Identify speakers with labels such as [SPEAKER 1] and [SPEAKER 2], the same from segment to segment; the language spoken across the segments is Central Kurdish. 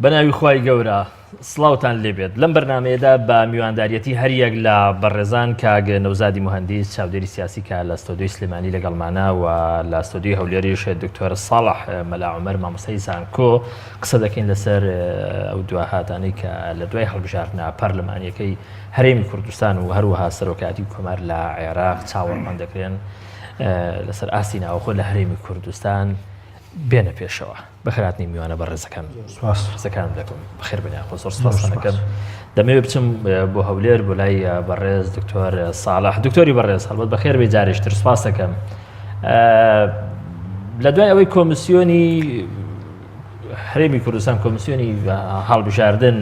[SPEAKER 1] بەناوی خوای گەورە سڵاوتان لێبێت لەم بەرنمەیەدا بە میوانداریەتی هەریەک لە بەڕێزان کاک نەوزادی موهەندیس چاودێری سیاسی کە لە ستۆدیۆی سلێمانی لەگەڵمانە و لە ستۆدیۆی هەولێریش دکتۆر ساڵح مەلا عومەر مامۆستای زانکۆ قسە دەکەین لەسەر ئەو دواهاتانەی کە لە دوای هەڵبژاردنە پەرلەمانیەکەی هەرێمی کوردستان و هەروەها سەرۆکایەتی کۆمار لە عێراق چاوەڕوان دەکرێن لەسەر ئاستی ناوخۆ لە هەرێمی کوردستان بێنە پێشەوە. بەخێرهاتنی میوانە بەڕێزەکان سوپاسەکانم دەکەم بەخێر بێن یاخۆ زۆر سوپاستان دەکەم دەمەوێت بچم بۆ هەولێر بۆ لای بەڕێز دکتۆر ساڵح دکتۆری بەڕێز هەڵبەت بەخێر بێ جارێکتر سوپاس دەکەم لە دوای ئەوەی کۆمیسیۆنی هەرێمی کوردستان کۆمیسیۆنی هەڵبژاردن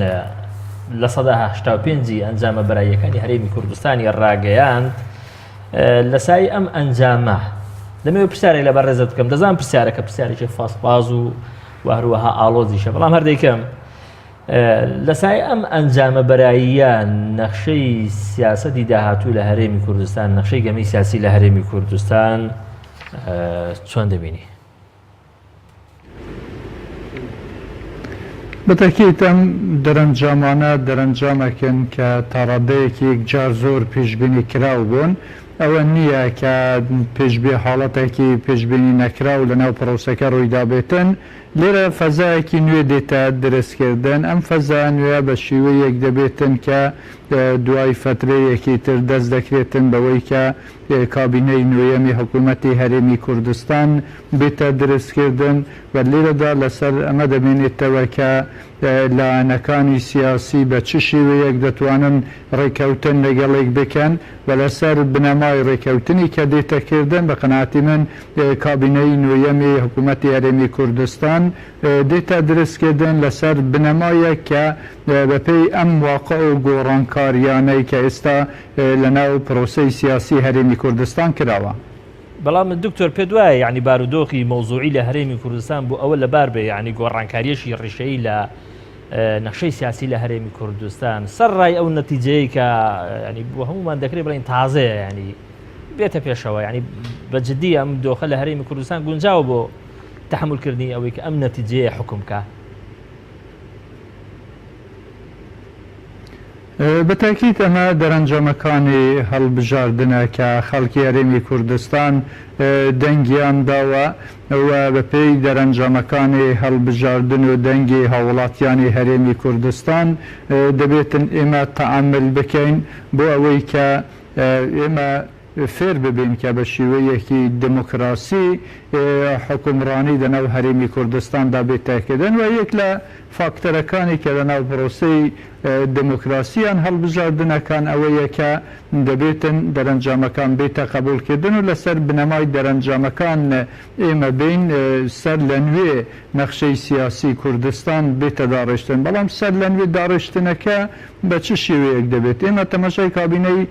[SPEAKER 1] 85% ئەنجامە بەراییەکانی هەرێمی کوردستانی ڕاگەیاند لە سای ئەم ئەنجامە دەمەوێت پرسیارێک لە بەڕێزت بکەم دەزان پرسیارەکە پرسیارێکی فاسباز و و هەروەها ئاڵۆزیشە بەڵام هەر دەیکەم لە سای ئەم ئەنجامە بەراییە نەخشەی سیاسەتی داهاتوو لە هەرێمی کوردستان نەخشەی گەمی سیاسی لە هەرێمی کوردستان چۆن دەبینی؟
[SPEAKER 2] بەتەکید ئەم دەرەنجامانە دەرەنجامێکن کە تاڕادەیەکی یەکجار زۆر پێشبینی کراو بوون. ئەوە نییە کە پێشبی حاڵەتێکی پێشبینی نەکراو لەناو پرۆسەکە ڕوویدابێتن. لێرە فەزایەکی نوێ دێتە درستکردن. ئەم فەزا نوێیە بە شیوەیەک دەبێتن کە دوای فەترەیەکی تر دەست دەکرێتن بەوەی کە کابینەی نۆیەمی حکوومەتی هەرێمی کوردستان بێتە درستکردن و لێرەدا لەسەر ئەمە دەمێنێتەوە کە لایەنەکانی سیاسی بە چ شێوەیەک دەتوانن ڕێکەوتن لەگەڵێک بکەن و لەسەر بنەمای ڕێکەوتنی کە دێتە کردن بە قەناعەتی من کابینەی نۆیەمی حکوومەتی هەرێمی کوردستان دێتە درستکردن لەسەر بنەمایەک کە بەپێی ئەم واقع و گۆڕانکاریانەی کە ئێستا لەناو پرۆسەی سیاسی هەرێمی کوردستان کراوە.
[SPEAKER 1] بەڵام دکتۆر پێت وایە یانی بارودۆخی مەوزوعی لە هەرێمی کوردستان بۆ ئەوە لەبار بێ یانی گۆڕانکاریەکی ڕیشەیی لە نەخشەی سیاسی لە هەرێمی کوردستان سەر ڕای ئەو نەتیجەیە کە ینی بۆ هەمومان دەکرێت بڵین تازەیە ینی بێتە پێشەوە ینی بە جددی ئەم دۆخە لە هەرێمی کوردستان گونجاوە بۆ تحملکردنی ئەوەی کە ئەم نەتیجەیە حکوم کە
[SPEAKER 2] بە تاکید ئەمە دەرەنجامەکانی هەڵبژاردنە کە خەڵکی هەرێمی کوردستان دەنگیان داوە و بەپێی دەرەنجامەکانی هەڵبژاردن و دەنگی هاوڵاتیانی هەرێمی کوردستان دەبێتن ئێمە تەعامل بکەین بۆ ئەوەی کە ئێمە فێر ببین کە بە شیوەیەکی دموکراسی حوکمڕانی لەناو هەرێمی کوردستاندا بێتەکردن و یەک لە فاکتەرەکانی کە لەناو پرۆسەی دموکراسی یان هەڵبژاردنەکان ئەوەیە کە دەبێتن دەرەنجامەکان بێتە قەبوڵکردن و لەسەر بنەمای دەرەنجامەکان ئێمە بێین سەر لەنوێ نەخشەی سیاسی کوردستان بێتە داڕشتن بەڵام سەر لەنوێ داڕشتنەکە بە چ شێوەیەک دەبێت ئێمە تەماشای کابینەی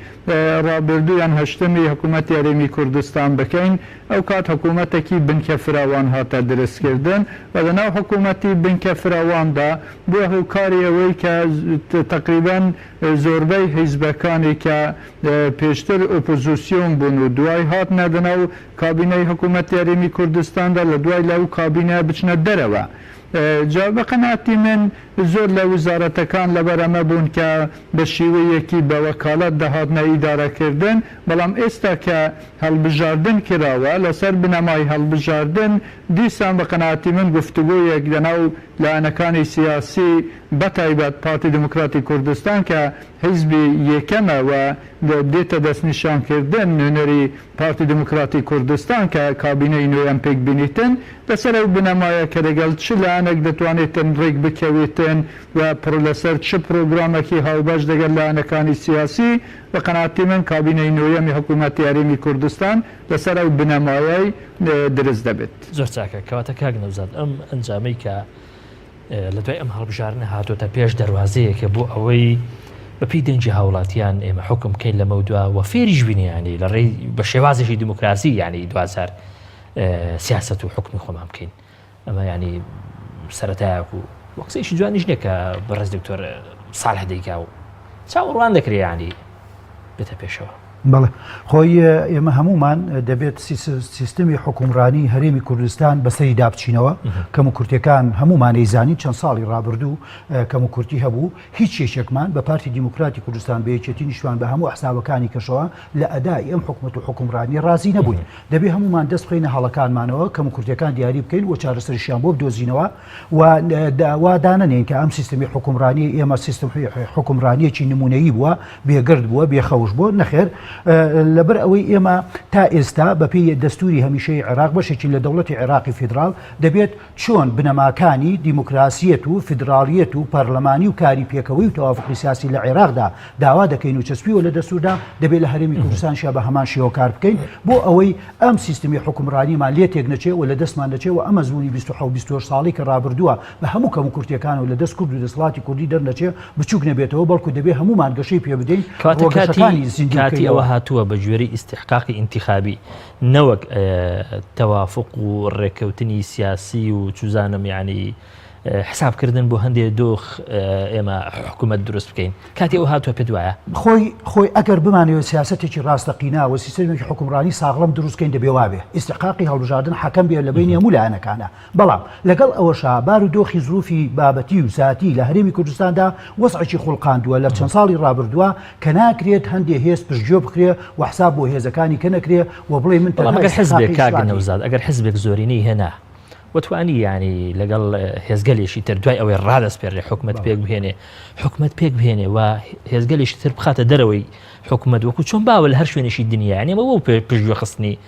[SPEAKER 2] ڕابردوو یان هەشتەمی حکوومەتی هەرێمی کوردستان بکەین، ئەو کات حکوومەتەکی بنکە فراوان هاتە درستکردن و لە ناو حکوومەتی بنکە فراواندا بووە هۆکاری ئەوەی کە تەقریبەن زۆربەی حیزبەکانی کە پێشتر ئۆپۆزیسیۆن بوون و دوای هاتنە لە ناو کابینەی حکوومەتی هەرێمی کوردستاندا لە دوای لەو کابینە بچنە دەرەوە. جا بە قەناعەتی من زۆر لە وزارەتەکان لەبەر ئەمە بوون کە بە شیوەیەکی بە وەکالەت دەهاتنە ئیدارەکردن، بەڵام ئێستا کە هەڵبژاردن کراوە لەسەر بنەمای هەڵبژاردن دیسان بە قەناعەتی من گفتوگۆیەک لەناو لایەنەکانی سیاسی بەتایبەت پارتی دیموکراتی کوردستان کە حیزبی یەکەمە و دێتە دەستنیشانکردن نوێنەری پارتی دیموکراتی کوردستان کە کابینەی نوێیان پێک بینیتن لەسەر ئەو بنەمایە کە لەگەڵ چ لایەنێک دەتوانێتن ڕێک بکەوێتن و لەسەر چ پرۆگرامێکی هاوبەش لەگەڵ لایەنەکانی سیاسی، بە قەناعەتی من کابینەی نۆیەمی حکوومەتی هەرێمی کوردستان لەسەر ئەو بنەمایەی درست دەبێت.
[SPEAKER 1] زۆر چاکە، کەواتە کاک نەوزاد ئەم ئەنجامەی کە لە دوای ئەم هەڵبژاردنە هاتۆتە پێش دەروازەیەکە بۆ ئەوەی بەپێی دەنگی هاوڵاتیان ئێمە حوکم بکەین لەمەودوا و فێریش بین یانی لە ڕێی بە شێوازێکی دیموکراسی یانی دواجار سیاسەت و حوکمی خۆمان بکەین ئەمە ینی سەتایەک و وەقسەیشی جوانیش نییە کە بەڕێز دکتۆر ساڵح دەیکا و چاوەڕوان دەکرێ ینی بێتە پێشەوە.
[SPEAKER 3] بەڵێ خۆی ئێمە هەمومان دەبێت سیستمی حکومڕانی هەرێمی کوردستان بەسەریدا بچینەوە کەم و کورتەکان هەمومانەی زانین چەند ساڵی ڕابردوو کەم و کورتی هەبوو هیچ یەکێکمان بە پارتی دیموکراتی کوردستان بە یەکێتی نیشتمان بە هەموو حسابەکانی کەشەوە لە ئەدای ئەم حکومەت و حکومڕانی ڕازی نەبووین دەبێ هەمومان دەست بخەینە هەڵەکانمانەوە کەم و کورتەکان دیاری بکەین و چارەسەریشیان بۆ بدۆزینەوە و وا دانەنێین کە ئەم سیستمی حکومڕانی ئێمە سیستم حکومڕانیەکی نمونەیی بووە بێگەرد بووە بێخەوش بووە نەخێر لەبەر ئەوەی ئێمە تا ئێستا بەپێی دەستوری هەمیشەی عێراق بەشێکین لە دەوڵەتی عێراقی فیدراڵ دەبێت چۆن بنەماکانی دیموکراسیەت و فیدراڵیەت و پەرلەمانی و کاری پێکەوەی و تەوافقی سیاسی لە عێراقدا داوا دەکەین و چەسپیوە لە دەستوردا دەبێت لە هەرێمی کوردستانشا بە هەمان شێوە کار بکەین بۆ ئەوەی ئەم سیستمی حوکمڕانیمان لێ تێک نەچێ و لە دەستمان نەچێ و ئەم ئەزموونی 27 28 ساڵی کە ڕابردووە بە هەموو کەموکورتیەکانەوە لە دەست کورد و دەسەڵاتی کوردی دەرنەچێ بچووک نەبێتەوە بەڵکو دەبێ هەموومان گەشەی پێ بدەین
[SPEAKER 1] کەواتە
[SPEAKER 3] ڕووە
[SPEAKER 1] کاتی
[SPEAKER 3] گەشەکانی زیندوو
[SPEAKER 1] کاتی ئەوە
[SPEAKER 3] بکەینەوە.
[SPEAKER 1] هاتووە بە گوێرەی ئیستیحقاقی ئینتیخابی نەوەک تەوافوق و ڕێککەوتنی سیاسی و چوزانم یانی حساب کردن بۆ هەندێ دۆخ ئێمە حکوومەت دروست بکەین کاتی ئەو هاتووە پێت وایە؟
[SPEAKER 3] خۆی خۆی ئەگەر بمانەوێت سیاسەتێکی ڕاستەقینە و سیستەمێکی حوکمڕانی ساغڵەم دروست کەین دەبێ وابێ ئیستحقاقی هەڵبژاردن حەکەم بێ لە بەینی هەموو لایەنەکانا بەڵام لەگەڵ ئەوەشا بار و دۆخی زروفی بابەتی و زاتی لە هەرێمی کوردستاندا وەزعێکی خوڵقاندووە لە چەند ساڵی ڕابردووە کە ناکرێت هەندێ هێز پشتگوێ بخرێ و حساب بۆ هێزەکانی کە نەکرێ و بڵێ من
[SPEAKER 1] بەڵام
[SPEAKER 3] تەنها
[SPEAKER 1] ئەگەر حزبێک
[SPEAKER 3] ئیستحقاقی
[SPEAKER 1] کاک
[SPEAKER 3] ئیسلاحی
[SPEAKER 1] نەوزاد ئەگەر حزبێک زۆرینەی هێنا و توانی یانی لەگەڵ هێزگەلێکی تر دوای ئەوەی ڕادەسپێرێ حکومەت پێک بهێنێ حکومەت پێک بهێنێ و هێزگەلێکی تر بخاتە دەرەوەی حکومەت وەکو چۆن باوە لە هەر شوێنێکی دنیا یانی ئەمە بۆ پشتگوێ خستنی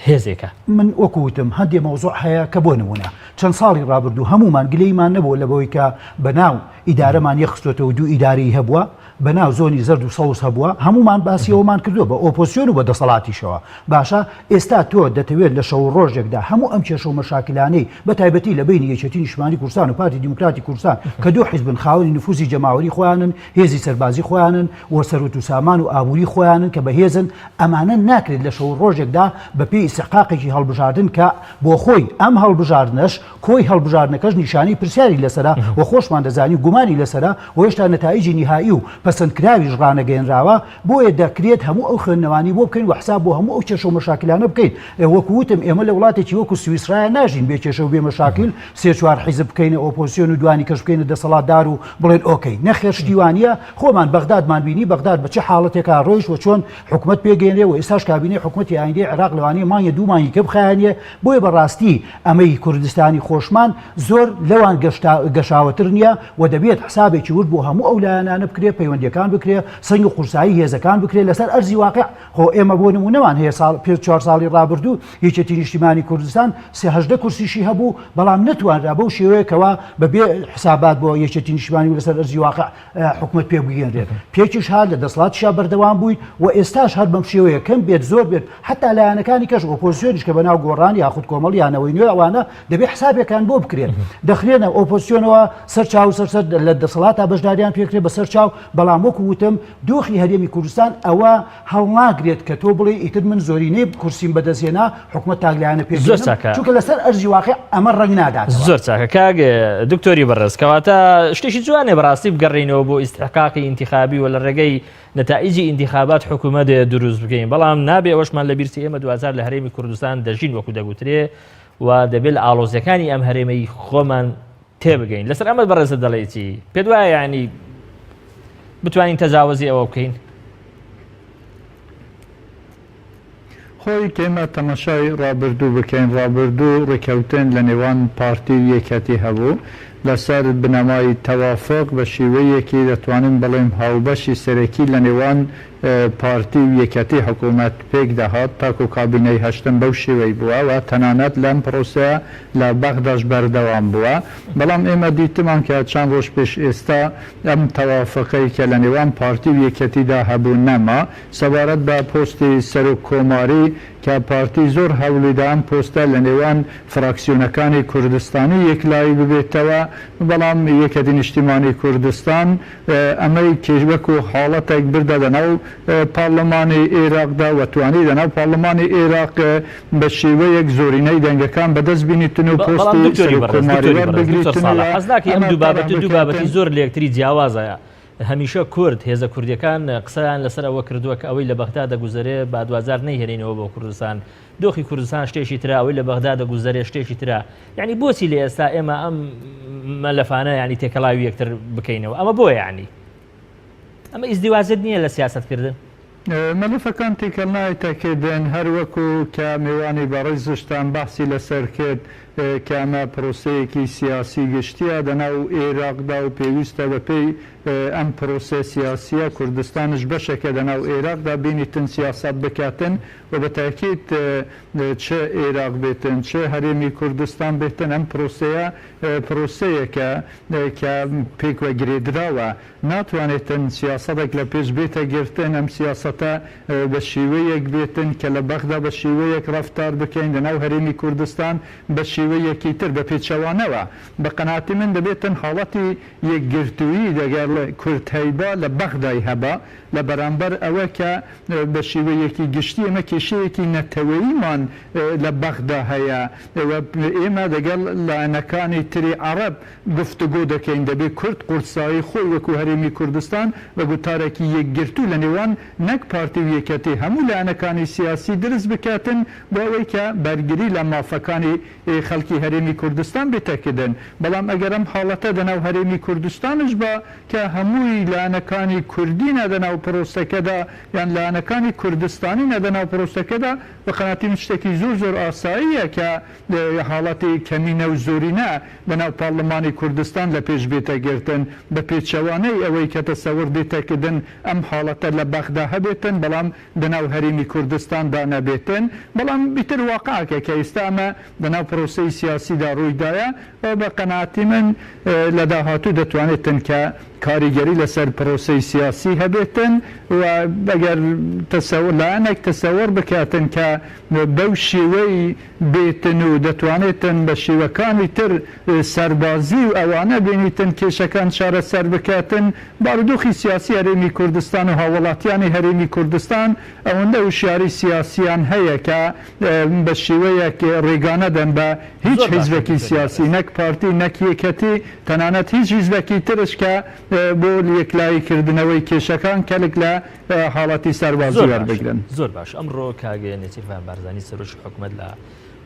[SPEAKER 1] هێزێکە.
[SPEAKER 3] من وەکو وتم هەندێ مەوزوع هەیە کە بۆ نمونە چەند ساڵی ڕابردوو هەموومان گلەیمان نەبووە لە بەوەی کە بەناو ئیدارەمان یەکخستۆتەوە دوو ئیدارەی هەبووە بەناو زۆنی زەرد و سەوز هەبووە هەموومان باسی ئەوەمان کردووە بە ئۆپۆزسیۆن و بە دەسەڵاتیشەوە باشە ئێستا تۆ دەتەوێت لە شەو و ڕۆژێکدا هەموو ئەم کێشە و مەشاکلانەی بە تایبەتی لە بەینی یەکێتی نیشتمانی کوردستان و پارتی دیموکراتی کوردستان کە دوو حیزبن خاوەنی نفوزی جەماوەری خۆیانن هێزی سەربازی خۆیانن و سەروەت و سامان و ئابووری خۆیانن کە بەهێزن، ئەمانە ناکرێت لە شەو و ڕۆژێکدا بە پێی ئیستحقاقێکی هەڵبژاردن کە بۆ خۆی ئەم هەڵبژاردنەش کۆی هەڵبژاردنەکەش نیشانەی پرسیاری لەسەرە و خۆشمان دەزانین گومانی لەسەرە و هێشتا نەتائیجی نیهائی و پەسەندکراویش ڕانەگەیەنراوە بۆیە دەکرێت هەموو ئەو خوێندنەوانەی بۆ بکەین و حساب بۆ هەموو ئەو کێشە و مەشاکلانە بکەین وەکو وتم ئێمە لە وڵاتێکی وەکو سویسرایا ناژین بێ کێشە و بێ مەشاکیل سێ چوار حیزب بکەینە ئۆپۆزسیۆن و دوانی کەش بکەینە دەسەڵاتدار و بڵێن ئۆکەی نەخێر شتی وانیە خۆمان بەغدادمان بینی بەغداد بە چ حاڵەتێکا ڕۆیشت و چۆن حکومەت پێگەیەنرێ و ئێستاش کابینەی حکومەتی ئایندەی عێراق لەوانەیە مانگێ دوو مانگی کە بخایەنێ بۆیە بەڕاستی ئەمەی کوردستانی خۆشمان زۆر لەوان گەشاوەتر نییە و دەبێت حسابێکی ورد بۆ هەموو ئەو لایەنانە بکرێ پەیوەندیەکان بکرێ سەنگ و قورسایی هێزەکان بکرێ لەسەر ئەرزی واقع خۆ ئێمە بۆ نموونەمان هەیە ساڵ پێ چوار ساڵی ڕابردوو یەکێتی نیشتیمانی کوردستان سێ 18 کورسیشی هەبوو بەڵام نەتوانرا بەو شێوەیە کەوا بە بێ حسابات بۆ یەکێتی نیشتیمانی و لەسەر ئەرزی واقع حکومەت پێ بگەیەنرێت پێکیش هات لە دەسەڵاتیشا بەردەوام بووین و ئێستاش هەر بەم شێوەیە کەم بێت زۆر بێت حتا لایەنەکانی کەش ئۆپۆزیسیۆنیش کە بەناو گۆڕان یاخود کۆمەڵ یانەوەی نوێ ئەوانە دەبێ حسابێکان بۆ بکرێت دەخرێنە ئۆپۆزیسیۆنەوە سەر چاو سەر سەر لە دەسەڵاتا بەشداریان پێکرێت بەسەر چاو بەڵام وەکو وتم دۆخی هەرێمی کوردستان ئەوە هەڵناگرێت کە تۆ بڵێی ئیتر من زۆرینەی کورسیم بەدەست هێنا حکومەت تاکلایەنە پێک
[SPEAKER 1] زۆر
[SPEAKER 3] دێنم
[SPEAKER 1] چاکە.
[SPEAKER 3] چونکە لەسەر ئەرزی واقع ئەمە ڕەنگ ناداتەوە.
[SPEAKER 1] زۆر چاکە کاک دکتۆری بەڕێز کەواتە شتێکی جوانێ بەڕاستی بگەڕێینەوە بۆ ئیستحقاقی ئینتیخابی و لە ڕێگەی نەتائیجی ئینتیخابات حکوومەت دروست بکەین بەڵام نابێ ئەوەشمان لە بیرچێ ئێمە دواجار لە هەرێمی کوردستان دەژین وەکو دەگوترێ و دەبێت لە ئاڵۆزیەکانی ئەم هەرێمەی خۆمان تێبگەین لەسەر ئەمە بەڕێزت دەڵێی چی؟ پێت وایە یعنی بتوانین تەجاوزی ئەوە بکەین؟
[SPEAKER 2] خۆی کە ئێمە تەماشای ڕابردوو بکەین، ڕابردوو ڕێککەوتن لە نێوان پارتی و یەکەتی هەبوو لەسەر بنەمای تەوافق بە شێوەیەکی دەتوانین بڵێم هاوبەشی سەرەکی لە نێوان پارتی و یەکەتی حکوومەت پێک دەهات تاکوو کابینەی هەشتەم بەو شێوەی بووە و تەنانەت لەم پرۆسەیە لە بەغداش بەردەوام بووە بەڵام ئێمە دیتمان کە چەند ڕۆژ پێش ئێستا ئەم تەوافقەی کە لە نێوان پارتی و یەکەتیدا هەبوو نەما سەبارەت بە پۆستی سەرۆک کۆماری کە پارتی زۆر هەوڵیدا ئەم پۆستە لە نێوان فراکسیۆنەکانی کوردستانی یەکلایی ببێتەوە بەڵام یەکەتی نیشتیمانی کوردستان ئەمەی کێش وەکو حاڵەتێک بردە دەناو پارلمانی ئێراقدا و توانی دەناو پارلمانی ئێراق بە شێوەیەک زۆرینەی دەنگەکان بەدەست بینیتن و
[SPEAKER 1] بەڵام
[SPEAKER 2] پۆستی
[SPEAKER 1] دکتۆری
[SPEAKER 2] سەرۆک
[SPEAKER 1] بەڕێز
[SPEAKER 2] کۆماری
[SPEAKER 1] دکتۆری بەڕێز دکتۆر
[SPEAKER 2] وەربگریتن و
[SPEAKER 1] ساڵح حەز ناکەی ئەم
[SPEAKER 2] ئەمە
[SPEAKER 1] دوو
[SPEAKER 2] تەرح
[SPEAKER 1] بابەتە دوو بابەتی
[SPEAKER 2] بکەیتن.
[SPEAKER 1] زۆر لە یەکتری جیاوازە. هەمیشە کورد، هێزە کوردیەکان قسەیان لەسەر ئەوە کردووە کە ئەوەی لە بەغدا دەگوزەرێ با دواجار نەیهێنینەوە بۆ کوردستان، دۆخی کوردستان شتێکی ترە، ئەوەی لە بەغدا دەگوزەرێ شتێکی ترە، یانی بۆچی لە ئێستا ئێمە ئەم مەلەفانە یانی تێکەڵاوی یەکتر بکەینەوە؟ ئەمە بۆ یانی؟ ئەمە ئیزدیواجت نییە لە سیاسەتکردن؟
[SPEAKER 2] مەلەفەکان تێکەڵ نایەتە کردن، هەر وەکو کە مێوانی بەڕێزشتان بەحسی لەسەر کرد کە ئەمە پرۆسەیەکی سیاسی گشتیە دەناو ئێراقدا و پێویستە بە پێی ئەم پرۆسە سیاسیە کوردستانش بەشێکە دەناو ئێراقدا بینیتن سیاسەت بکاتن و بە تاکید چ ئێراق بێتن چ هەرێمی کوردستان بێتن ئەم پرۆسەیە پرۆسەیەکە کە پێکوە گرێدراوە. ناتوانێتن سیاسەتێک لە پێش بێتە گرتن، ئەم سیاسەتە بە شێوەیەک بێتن کە لە بەغدا بە شێوەیەک ڕەفتار بکەین لە ناو هەرێمی کوردستان بە شێوەیەکی تر، بە پێچەوانەوە بە قەناعەتی من دەبێتن حاڵەتی یەکگرتوویی دەگەڵ کورد هەیبا لە بەغدای هەبا لە بەرامبەر ئەوە کە بە شێوەیەکی گشتی ئێمە کێشەیەکی نەتەوەییمان لە بەغدا هەیە و ئێمە دەگەڵ لایەنەکانی تری عەڕەب گفتوگۆ دەکەین، دەبێ کورد قورسایی خۆی وەکو هەرێمی کوردستان بە گوتارێکی یەکگرتوو لە نێوان نەک پارتی و یەکەتی هەموو لایەنەکانی سیاسی درست بکاتن بۆ ئەوەی کە بەرگری لە مافەکانی خەڵکی هەرێمی کوردستان بتەکدن بەڵام ئەگەر ئەم حاڵەتە دەناو هەرێمی کوردستانش با کە هەمووی لایەنەکانی کوردی نە دەناو پرۆسەکەدا یان لایەنەکانی کوردستانی نە دەناو پرۆسەکەدا بە قەناعەتی من شتێکی زۆر زۆر ئاساییە کە حاڵەتی کەمینە و زۆرینە لەناو پارلمانی کوردستان لە پێش بێتە گرتن، بە پێچەوانەی ئەوەی کە تەسەور دێتە کردن ئەم حاڵەتە لە بەغدا هەبێتن بەڵام دەناو هەرێمی کوردستان دا نەبێتن، بەڵام ئیتر واقعەکە کە ئیستا ئەمە دەناو پرۆسەی سیاسی دا ڕووی دایە و بە قەناعەتی من لە داهاتوو دەتوانێتن کە کاریگەری لەسەر پرۆسەی سیاسی هەبێتن و ئەگەر تەسەور لایەنێک تەسەور بکاتن کە بەو شێوەی بێتن و دەتوانێتن بە شێوەکانی تر سەربازی و ئەوانە بێنیتن کێشەکان چارەسەر بکاتن، بارودۆخی سیاسی هەرێمی کوردستان و هاووڵاتیانی هەرێمی کوردستان ئەوەندە هوشیاری سیاسیان هەیە کە بە شێوەیەک ڕێگا نەدەن بە هیچ
[SPEAKER 1] زۆر باشە
[SPEAKER 2] حیزبێکی
[SPEAKER 1] دکتۆری
[SPEAKER 2] سیاسی
[SPEAKER 1] بەڕێز.
[SPEAKER 2] نەک پارتی نەک یەکەتی تەنانەت هیچ حیزبێکی ترش کە بۆ یەکلایی کردنەوەی کێشەکان کەلک لە حاڵەتی سەربازی
[SPEAKER 1] زۆر باشە
[SPEAKER 2] وەربگرن.
[SPEAKER 1] زۆر باشە ئەمڕۆ کاک نێچیرڤان بارزانی سەرۆکی حکومەت لە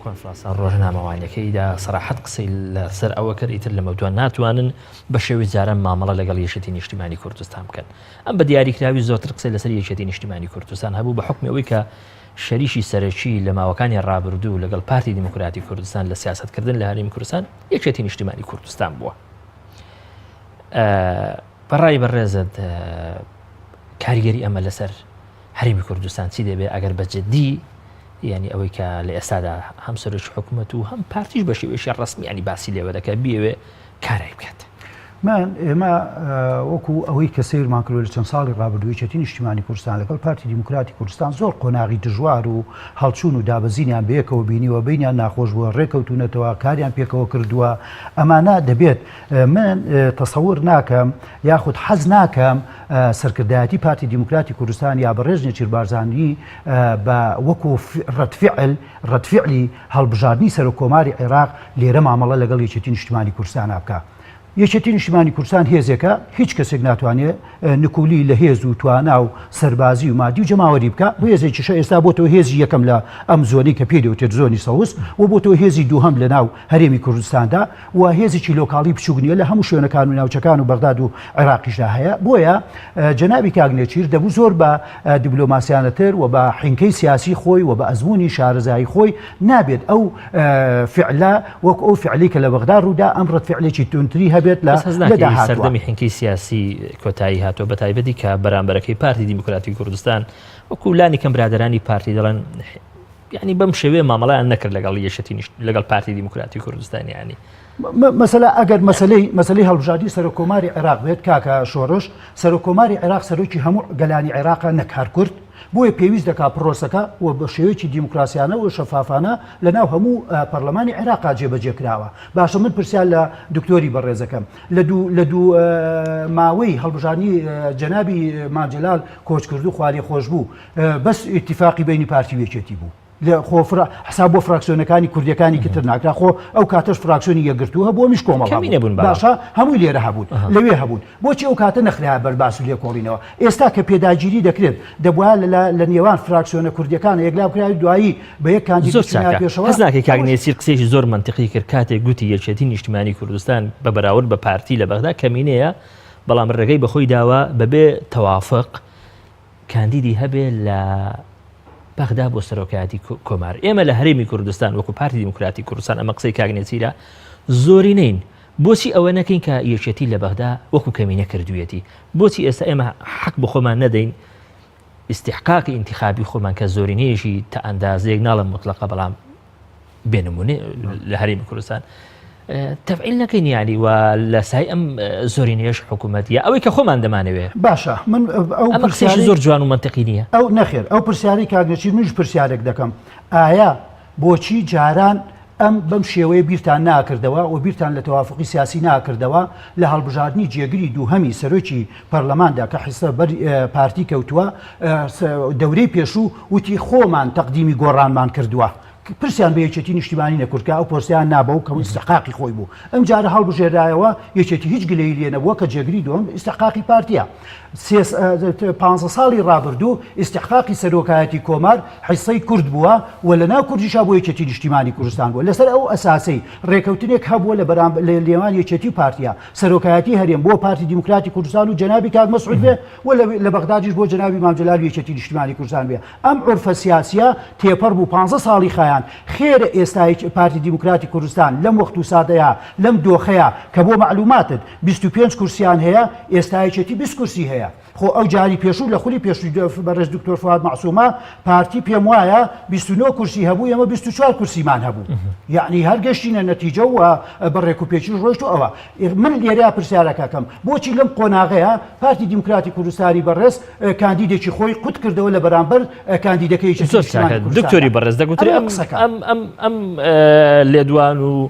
[SPEAKER 1] کۆنفرانسە ڕۆژنامەوانیەکەیدا سەراحەت قسەی لەسەر ئەوە کرد ئیتر لەمەودوا ناتوانن بە شێوەی جاران مامەڵە لەگەڵ یەکێتی نیشتیمانی کوردستان بکەن ئەم بە دیاریکراوی زۆرتر قسەی لەسەر یەکێتی نیشتیمانی کوردستان هەبوو بە حکمی ئەوەی کە شەریکی سەرەکی لە ماوەکانی ڕابردوو لەگەڵ پارتی دیموکراتی کوردستان لە سیاسەتکردن لە هەرێمی کوردستان یەکێتی نیشتیمانی کوردستان بووە بەڕای بەڕێزت کاریگەری ئەمە لەسەر هەرێمی کوردستان چی دەبێت ئەگەر بە جددی یعنی ئەوەی کە لە ئێستادا هەم سەرۆکی حکوومەت و هەم پارتیش بە شێوەیەکی ڕەسمی ینی باسی لێوە دەکە بیەوێ کارای بکات.
[SPEAKER 3] من ئێمە وەکو ئەوەی کە سەیرمان کردوە لە چەند ساڵی ڕابردوو یەکێتی نیشتیمانی کوردستان لەگەڵ پارتی دیموکراتی کوردستان زۆر قۆناغی دژوار و هەڵچوون و دابەزینیان بەیەکەوە بینیوە بینیان ناخۆش بووە ڕێکەوتونەتەوە کاریان پێکەوە کردووە ئەمانە دەبێت من تەسەور ناکەم یاخود حەز ناکەم سەرکردایەتی پارتی دیموکراتی کوردستان یا بەڕێز نێچیر بارزانی بە وەکو ڕەتفعل ڕەتفعلی هەڵبژاردنی سەرۆک کۆماری عێراق لێرە مامەڵە لەگەڵ یەکێتی نیشتمانی کوردستانا بکا. یەکێتی نیشتمانی کوردستان هێزێکە هیچ کەسێک ناتوانێت نکولی لە هێز و توانا و سەربازی و مادی و جەماوەری بکا و هێزێکیشە ئێستا بۆتەوە هێزی یەکەم لە ئەم زۆنەی کە پێی دەوترێت زۆنی سەوز و بۆتەوە هێزی دووهەم لە ناو هەرێمی کوردستاندا و هێزێکی لۆکاڵی بچوک نییە لە هەموو شوێنەکان و ناوچەکان و بەغداد و عێراقیشدا هەیە بۆیە جەنابی کاک نێچیر دەبوو زۆر بە دیبلۆماسیانەتر و بە حینکەی سیاسی خۆی و بە ئەزموونی شارەزایی خۆی نابێت ئەو فعلە وەک ئەو فعلی کە لە بەغدا ڕوودا ئەم ڕەت فعلێکی توندتری هەبێت لە
[SPEAKER 1] سەردەمی حینکەی سیاسی کۆتایی هاتووە بە تایبەتی کە بەرامبەرەکەی پارتی دیموکراتی کوردستان وەکو لانی کەم برادەرانی پارتی دەڵێن یعنی بەم شێوەیە مامەڵەیان نەکرد لەگەڵ یەکێتی لەگەڵ پارتی دیموکراتی کوردستان یعنی
[SPEAKER 3] مەسەلە ئەگەر مەسەلەی مەسەلەی هەڵبژاردنی سەرۆک کۆماری عێراق بێت کاکە شۆڕش سەرۆک کۆماری عێراق سەرۆکی هەموو گەلانی عێراقە نەک هەر کورد بۆیە پێویست دەکات پرۆسەکە و بە شێوەیەکی دیموکراسیانە و شەفافانە لە ناو هەموو پەرلەمانی عێراقا جێبەجێ کراوە باشە من پرسیار لە دکتۆری بەڕێزەکەم لە دوو لە دوو ماوەی هەڵبژاردنی جەنابی مام جەلال کۆچکردوو خوالێخۆشبوو بەس ئیتیفاقی بینی پارتی و یەکێتی بوو. لە خۆ فرا حساب بۆ فراکسیۆنەکانی کوردیەکانی کتر ناکرا خۆ ئەو کاتەش فراکسیۆنی یەکگرتوو هەبوو ئەمیش کۆمەڵ
[SPEAKER 1] کەمی
[SPEAKER 3] هەبوو
[SPEAKER 1] نەبوون بەڵام.
[SPEAKER 3] باشە هەمووی لێرە هەبوون لەوێ هەبوون بۆچی ئەو کاتە نەخرایە بەر باس و لێکۆڵینەوە ئێستا کە پێداگیری دەکرێت دەبوایە لە لە لە نێوان فراکسیۆنە کوردیەکانە یەکلا بکرایە دوایی بە یەک کاندید
[SPEAKER 1] زۆر
[SPEAKER 3] بچینایە
[SPEAKER 1] چاکە.
[SPEAKER 3] پێشەوە
[SPEAKER 1] هەست ناکەی کاک
[SPEAKER 3] ئەوەش
[SPEAKER 1] نێچیر قسەیەکی زۆر مەنتیقی کرد کاتێک گوتی یەکێتی نیشتیمانی کوردستان بە بەراورد بە پارتی لە بەغدا کەمینەیە بەڵام ڕێگەی بەخۆی داوە بەبێ تەوافق کاندیدی هەبێ لە بەغدا بۆ سەرۆکایەتی کۆمار. ئێمە لە هەرێمی کوردستان وەکو پارتی دیموکراتی کوردستان ئەمە قسەی کاک نێچیرە زۆرینەین بۆچی ئەوە نەکەین کە یەکێتی لە بەغدا وەکو کەمینە کردوویەتی بۆچی ئێستا ئێمە حەق بە خۆمان نەدەین ئیستیحقاقی ئینتیخابی خۆمان کە زۆرینەیەکی تا ئەندازەیەک ناڵێم موتڵەقە بەڵام بێ نمونە لە هەرێمی کوردستان تەفعیل نەکەین یانی و لە سای ئەم زۆرینەیەش حکوومەت یا ئەوەی کە خۆمان دەمانەوێ
[SPEAKER 3] باشە من ئەو
[SPEAKER 1] ئەمە قسەیەکی زۆر جوان و مەنتقی نییە
[SPEAKER 3] ئەو نەخێر ئەو پرسیاری کاک نەچیر منیش پرسیارێک دەکەم ئایا بۆچی جاران ئەم بەم شێوەیە بیرتان ناکردەوە و بیرتان لە تەوافقی سیاسی ناکردەوە لە هەڵبژاردنی جێگری دووهەمی سەرۆکی پەرلەماندا کە حیسە بەر پارتی کەوتووە دەورەی پێشوو وتی خۆمان تەقدیمی گۆڕانمان کردووە پرسیان بە یەکێتی نیشتیمانی نەکرد کە ئەو پۆستیان نابەو کە ئیستحقاقی خۆی بوو ئەمجارە هەڵبژێرایەوە یەکێتی هیچ گلەیی لێ نەبووە کە جێگری دووەم ئیستحقاقی پارتیە پانزە ساڵی ڕابردوو ئیستحقاقی سەرۆکایەتی کۆمار حیسەی کورد بووە و لە ناو کوردیشا بۆ یەکێتی نیشتیمانی کوردستان بووە لەسەر ئەو ئەساسەی ڕێکەوتنێک هەبووە لە بەرام لە نێوان یەکێتی و پارتیا سەرۆکایەتی هەرێم بۆ پارتی دیموکراتی کوردستان و جەنابی کاک مەسعود بێ و لە بەغدادیش بۆ جەنابی مام جەلال و یەکێتی نیشتیمانی کوردستان بێ ئەم عورفە سیاسیە تێپەڕ بوو پانزە ساڵی خایاند خێرە ئێستا پارتی دیموکراتی کوردستان لەم وەخت و ساتەیا لەم دۆخەیا کە بۆ مەعلوماتت 25 کورسیان هەیە ئێستا یەکێتی 20 کورسی هەیە خۆ ئەو جاری پێشوو لە خولی پێشووی بەڕێز دکتۆر فواد مەعسومە پارتی پێم وایە 29 کورسی هەبوو ئێمە 24 کورسیمان هەبوو یعنی هەر گەشتینە نەتیجە و بە ڕێک و پێکیش ڕۆیشت و ئەوە من لێرەیا پرسیارەکەکەم بۆچی لەم قۆناغەیە پارتی دیموکراتی کوردستانی بەڕێز کاندیدێکی خۆی قوت کردەوە لە بەرامبەر کاندیدەکەی یەکێتی
[SPEAKER 1] زۆر چاکە
[SPEAKER 3] نیشتیمانی کوردستاندا
[SPEAKER 1] دکتۆری بەڕێز دەگوترێ
[SPEAKER 3] ئەمەیە
[SPEAKER 1] ئەم
[SPEAKER 3] قسەکە.
[SPEAKER 1] ئەم ئەم ئەم لێدوان و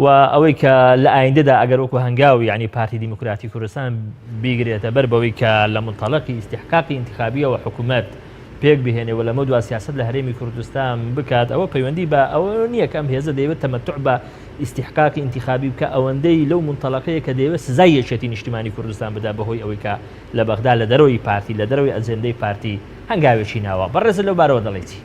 [SPEAKER 1] و ئەوەی کە لە ئایندەدا ئەگەر وەکو هەنگاو یعنی پارتی دیموکراتی کوردستان بیگرێتە بەر بەوەی کە لە منتەڵەقی ئیستیحقاقی ئینتخابیەوە حکوومەت پێک بهێنێ و لەمە دوا سیاسەت لە هەرێمی کوردستان بکات ئەوە پەیوەندی بە ئەوە نییە کە ئەم هێزە دەیەوێت تەمەتوع بە ئیستیحقاقی ئینتیخابی بکا ئەوەندەی لەو مونتەڵەقەیە کە دەیەوێت سزای یەکێتی نیشتیمانی کوردستان بدا بەهۆی ئەوەی کە لە بەغدا لە دەرەوەی پارتی لە دەرەوەی ئەجێندەی پارتی هەنگاوێکی ناوە. بەڕێزت لەو بارەوە دەڵێی چی؟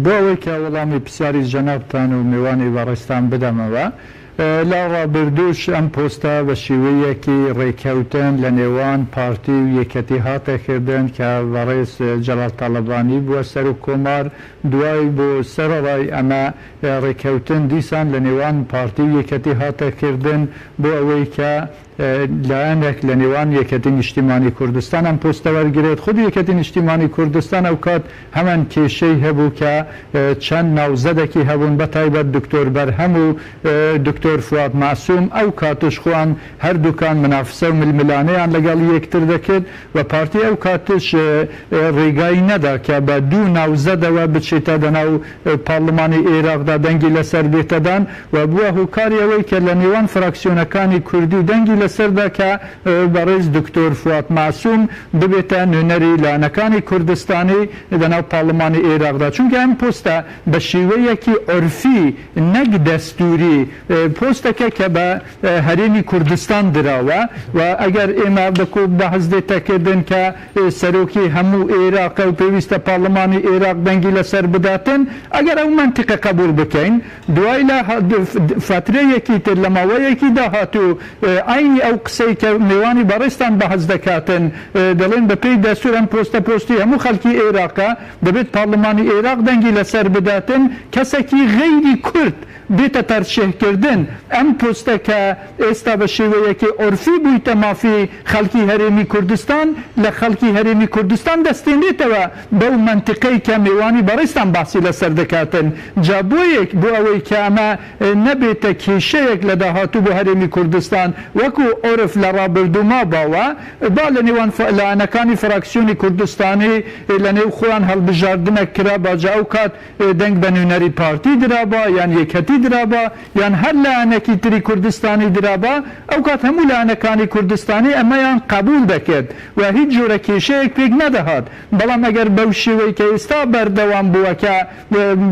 [SPEAKER 2] بۆ ئەوەی کە وەڵامی پرسیاری جەنابتان و میوانی بەڕێزتان بدەمەوە، لە ڕابردووش ئەم پۆستە بە شیوەیەکی ڕێکەوتن لە نێوان پارتی و یەکەتی هاتە کردن کە بەڕێز جەلال تاڵەبانی بووە سەرۆک کۆمار، دوای بۆ سەرەڕای ئەمە ڕێکەوتن دیسان لە نێوان پارتی و یەکەتی هاتە کردن بۆ ئەوەی کە لایەنێک لە نێوان یەکەتی نیشتیمانی کوردستان ئەم پۆستە وەرگرێت، خودی یەکەتی نیشتیمانی کوردستان ئەوکات هەمان کێشەی هەبوو کە چەند ناوزەدەکی هەبوون بە تایبەت دکتۆر بەرهەم و دکتۆر فواد مەعسوم ئەو کاتش خۆیان هەردووکان منافسە و ململانێیان لەگەڵ یەکتر دەکرد و پارتی ئەو کاتش ڕێگای نەدا کە بە دوو ناوزەدەوە بچێتە دەناو پارلمانی ئێراقدا دەنگی لەسەر بێتەدان و بووە هۆکاری ئەوەی کە لە نێوان فراکسیۆنەکانی کوردی دەنگی لەسەردا کە بەڕێز دکتۆر فواد مەعسوم ببێتە نوێنەری لایەنەکانی کوردستانی لەناو پارلمانی ئێراقدا چونکە ئەم پۆستە بە شێوەیەکی عورفی نەک دەستوری پۆستەکە کە بە هەرێمی کوردستان دراوە و ئەگەر ئێمە وەکو بەحس دێتە کردن کە سەرۆکی هەموو ئێراقە و پێویستە پارلمانی ئێراق دەنگی لەسەر بداتن ئەگەر ئەو مەنتیقە قەبوڵ بکەین دوای لە فەترەیەکی تر لە ماوەیەکی داهاتوو عەینی ئەو قسەی کە مێوانی بەڕێزتان بەحس دەکاتن دەڵێن بە پێی دەستور ئەم پۆستە پۆستی هەموو خەڵکی ئێراقە دەبێت پارلمانی ئێراق دەنگی لەسەر بداتن کەسەکی غەیری کورد بێتە تەرشیح کردن، ئەم پۆستە کە ئێستا بە شێوەیەکی عورفی بوویتە مافی خەڵکی هەرێمی کوردستان، لە خەڵکی هەرێمی کوردستان دەستێنرێتەوە بەو مەنتیقەی کە مێوانی بەڕێزتان باسی لەسەر دەکاتن. جا بۆیەک بۆ ئەوەی کە ئەمە نەبێتە کێشەیەک لە داهاتوو بۆ هەرێمی کوردستان وەکو عورف لە ڕابردوو ماباوە، با لە نێوان لایەنەکانی فراکسیۆنی کوردستانی لە نێو خۆیان هەڵبژاردنەک کرابا جا ئەو کات دەنگ بە نوێنەری پارتی درابا یان یەکەتی درابا یان هەر لە. لایەنێکی تری کوردستانی درابا ئەوکات هەموو لایەنەکانی کوردستانی ئەمەیان قەبووڵ دەکرد و هیچ جۆرە کێشەیەک پێک نەدەهات بەڵام ئەگەر بەو شێوەی کە ئێستا بەردەوام بووە کە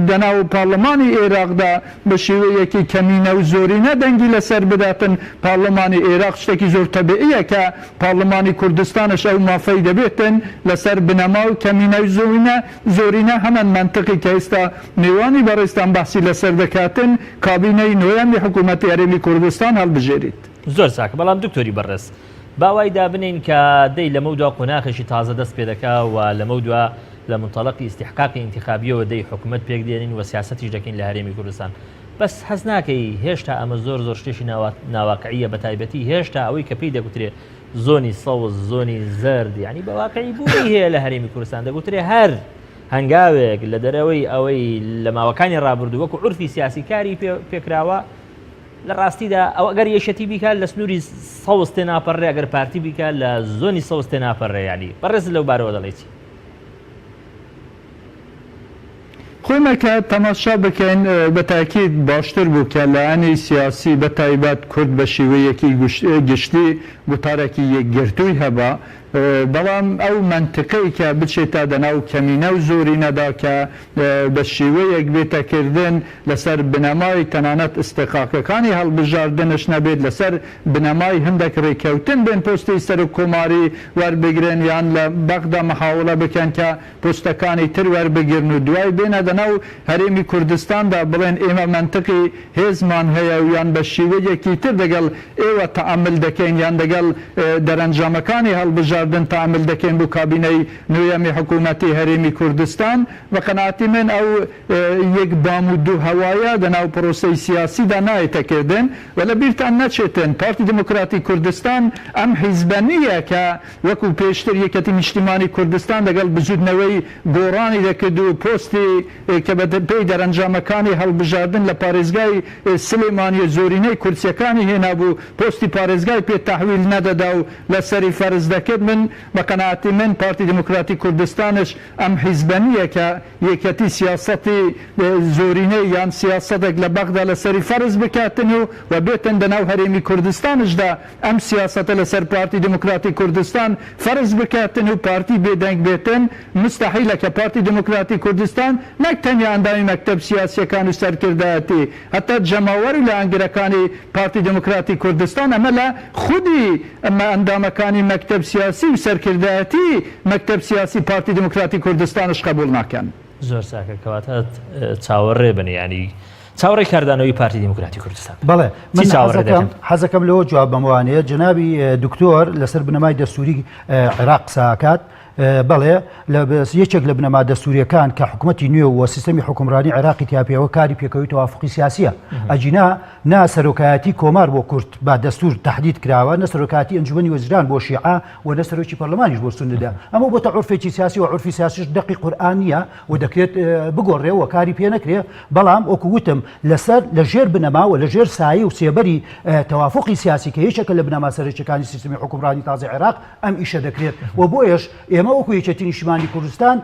[SPEAKER 2] دەناو پارلمانی ئێراقدا بە شێوەیەکی کەمینە و زۆرینە دەنگی لەسەر بداتن پارلمانی ئێراق شتێکی زۆر تەبیعیە کە پارلمانی کوردستانش ئەو مافەی دەبێتن لەسەر بنەما و کەمینە و زۆینە زۆرینە هەمان مەنتقی کە ئێستا میوانی بەڕێزتان بەحسی لەسەر دەکاتن کابینەی نۆیەمی حکوومەتی هەرێمی کوردستان هەڵبژێریت.
[SPEAKER 1] زۆر چاکە بەڵام دکتۆری بەڕێز با وای دابنێین کە دەی لەمەودوا قۆناخێکی تازە دەست پێ دەکا و لەمەودوا لە مونتەڵەقی ئیستیحقاقی ئینتیخابیەوە دەی حکومەت پێک دێنین و سیاسەتیش دەکەین لە هەرێمی کوردستان بەس هەست ناکەی هێشتا ئەمە زۆر زۆر شتێکی ناواقعیە بە تایبەتی هێشتا ئەوەی کە پێی دەگوترێ زۆنی سەوز زۆنی زەرد یعنی بە واقعی بوونی هەیە لە هەرێمی کوردستان دەگوترێ هەر هەنگاوێک لە دەرەوەی ئەوەی لە ماوەکانی ڕابردوو وەکو عورفی سیاسی کاری پێکراوە لە ڕاستیدا ئەو ئەگەر یەکێتی بیکات لە سنووری سەوز تێناپەڕێ ئەگەر پارتی بیکات لە زۆنی سەوز تێناپەڕێ یعنی بەڕێز لەو بارەوە دەڵێ چی؟
[SPEAKER 2] خۆی کە تەماشا بکەین بە تاکید باشتر بوو کە لایەنی سیاسی بە تایبەت کورد بە شێوەیەکی گشتی گوتارێکی یەکگرتووی هەبا بەڵام ئەو مەنتقەی کە بچێتە دەناو کەمینە و زۆرینەدا کە بە شێوەیەک بێتە کردن لەسەر بنەمای تەنانەت ئیستحقاقەکانی هەڵبژاردنش نەبێت لەسەر بنەمای هەندێک رێککەوتن بێن پۆستی سەرۆک کۆماری وەربگرن یان لە بەغدا محاوڵە بکەن کە پۆستەکانی تر وەربگرن و دوای بێنە دەناو هەرێمی کوردستاندا بڵێن ئێمە مەنتقی هێزمان هەیە و یان بە شیوەیەکی تر دەگەڵ ئێوە تەعامل دەکەین یان دەگەڵ دەرەنجامەکانی هەڵبژاردن تەعامل دەکەین بۆ کابینەی نۆیەمی حکوومەتی هەرێمی کوردستان. بە قەناعەتی من ئەو یەک بام و دوو هەوایە دەناو پرۆسەی سیاسیدا نایەتە کردن و لە بیرتان نەچێتن پارتی دیموکراتی کوردستان ئەم حیزبە نییە کە وەکو پێشتر یەکەتی نیشتیمانی کوردستان دەگەڵ بزوتنەوەی گۆڕانی دەکرد و پۆستی کە بە پێی دەرەنجامەکانی هەڵبژاردن لە پارێزگای سلێمانی زۆرینەی کورسیەکانی هێنابوو پۆستی پارێزگای پێ تەحویل نەدەدا و لەسەری فەرز دەکرد من بە قەناعەتی من پارتی دیموکراتی کوردستانش ئەم حیزبە نییە کە یەکەتی سیاسەتی زۆرینەی یان سیاسەتێک لە بەغدا لەسەری فەرز بکاتن و و بێتن دەناو هەرێمی کوردستانشدا ئەم سیاسەتە لەسەر پارتی دیموکراتی کوردستان فەرز بکاتن و پارتی بێدەنگ بێتن موستەحیلە کە پارتی دیموکراتی کوردستان نەک تەنیا ئەندامی مەکتەب سیاسیەکان و سەرکردایەتی هەتا جەماوەر و لایەنگرەکانی پارتی دیموکراتی کوردستان ئەمە لە خودی ئەمە ئەندامەکانی مەکتەب سیاسی و سەرکردایەتی مەکتەب سیاسی پارتی دیموکراتی کوردستانش قەبوڵ ناکەن.
[SPEAKER 1] زۆر چاکە کەواتە چاوەڕێ بن یانی چاوەڕێی کاردانەوەی پارتی دیموکراتی کوردستان
[SPEAKER 3] بەڵێ من حەزەکەم حەزەکەم لەوە جواب بەمەوانەیە جەنابی دکتۆر لەسەر بنەمای دەستوری عێراق قساکات بەڵێ یەکێک لە بنەما دەستوریەکان کە حکوومەتی نوێ و سیستەمی حکومڕانی عێراقی تیاپێوە کاری پێکەوەی تەوافقی سیاسیە ئەجینا نا سەرۆکایەتی کۆمار بۆ کورد با دەستور تهدید کراوە نە سەرۆکاتی ئەنجومەنی وەزیران بۆ شیعە و نە سەرۆکی پەرلەمانیش بۆ سوننە ئەمە بۆتە عورفێکی سیاسی و عورفی سیاسیش دەقی قورئان نییە و دەکرێت بگۆڕێ و کاری پێ نەکرێ بەڵام وەکو وتم لەسەر لە ژێر بنەما و لە ژێر سایە و سێبەری تەوافقی سیاسی کە یەکێکە لە بنەما سەرەکیەکانی سیستمی حوکمڕانی تازەی عێراق ئەم ئیشە دەکرێت و بۆیەش ئێمە وەکو یەکێتی نیشتمانی کوردستان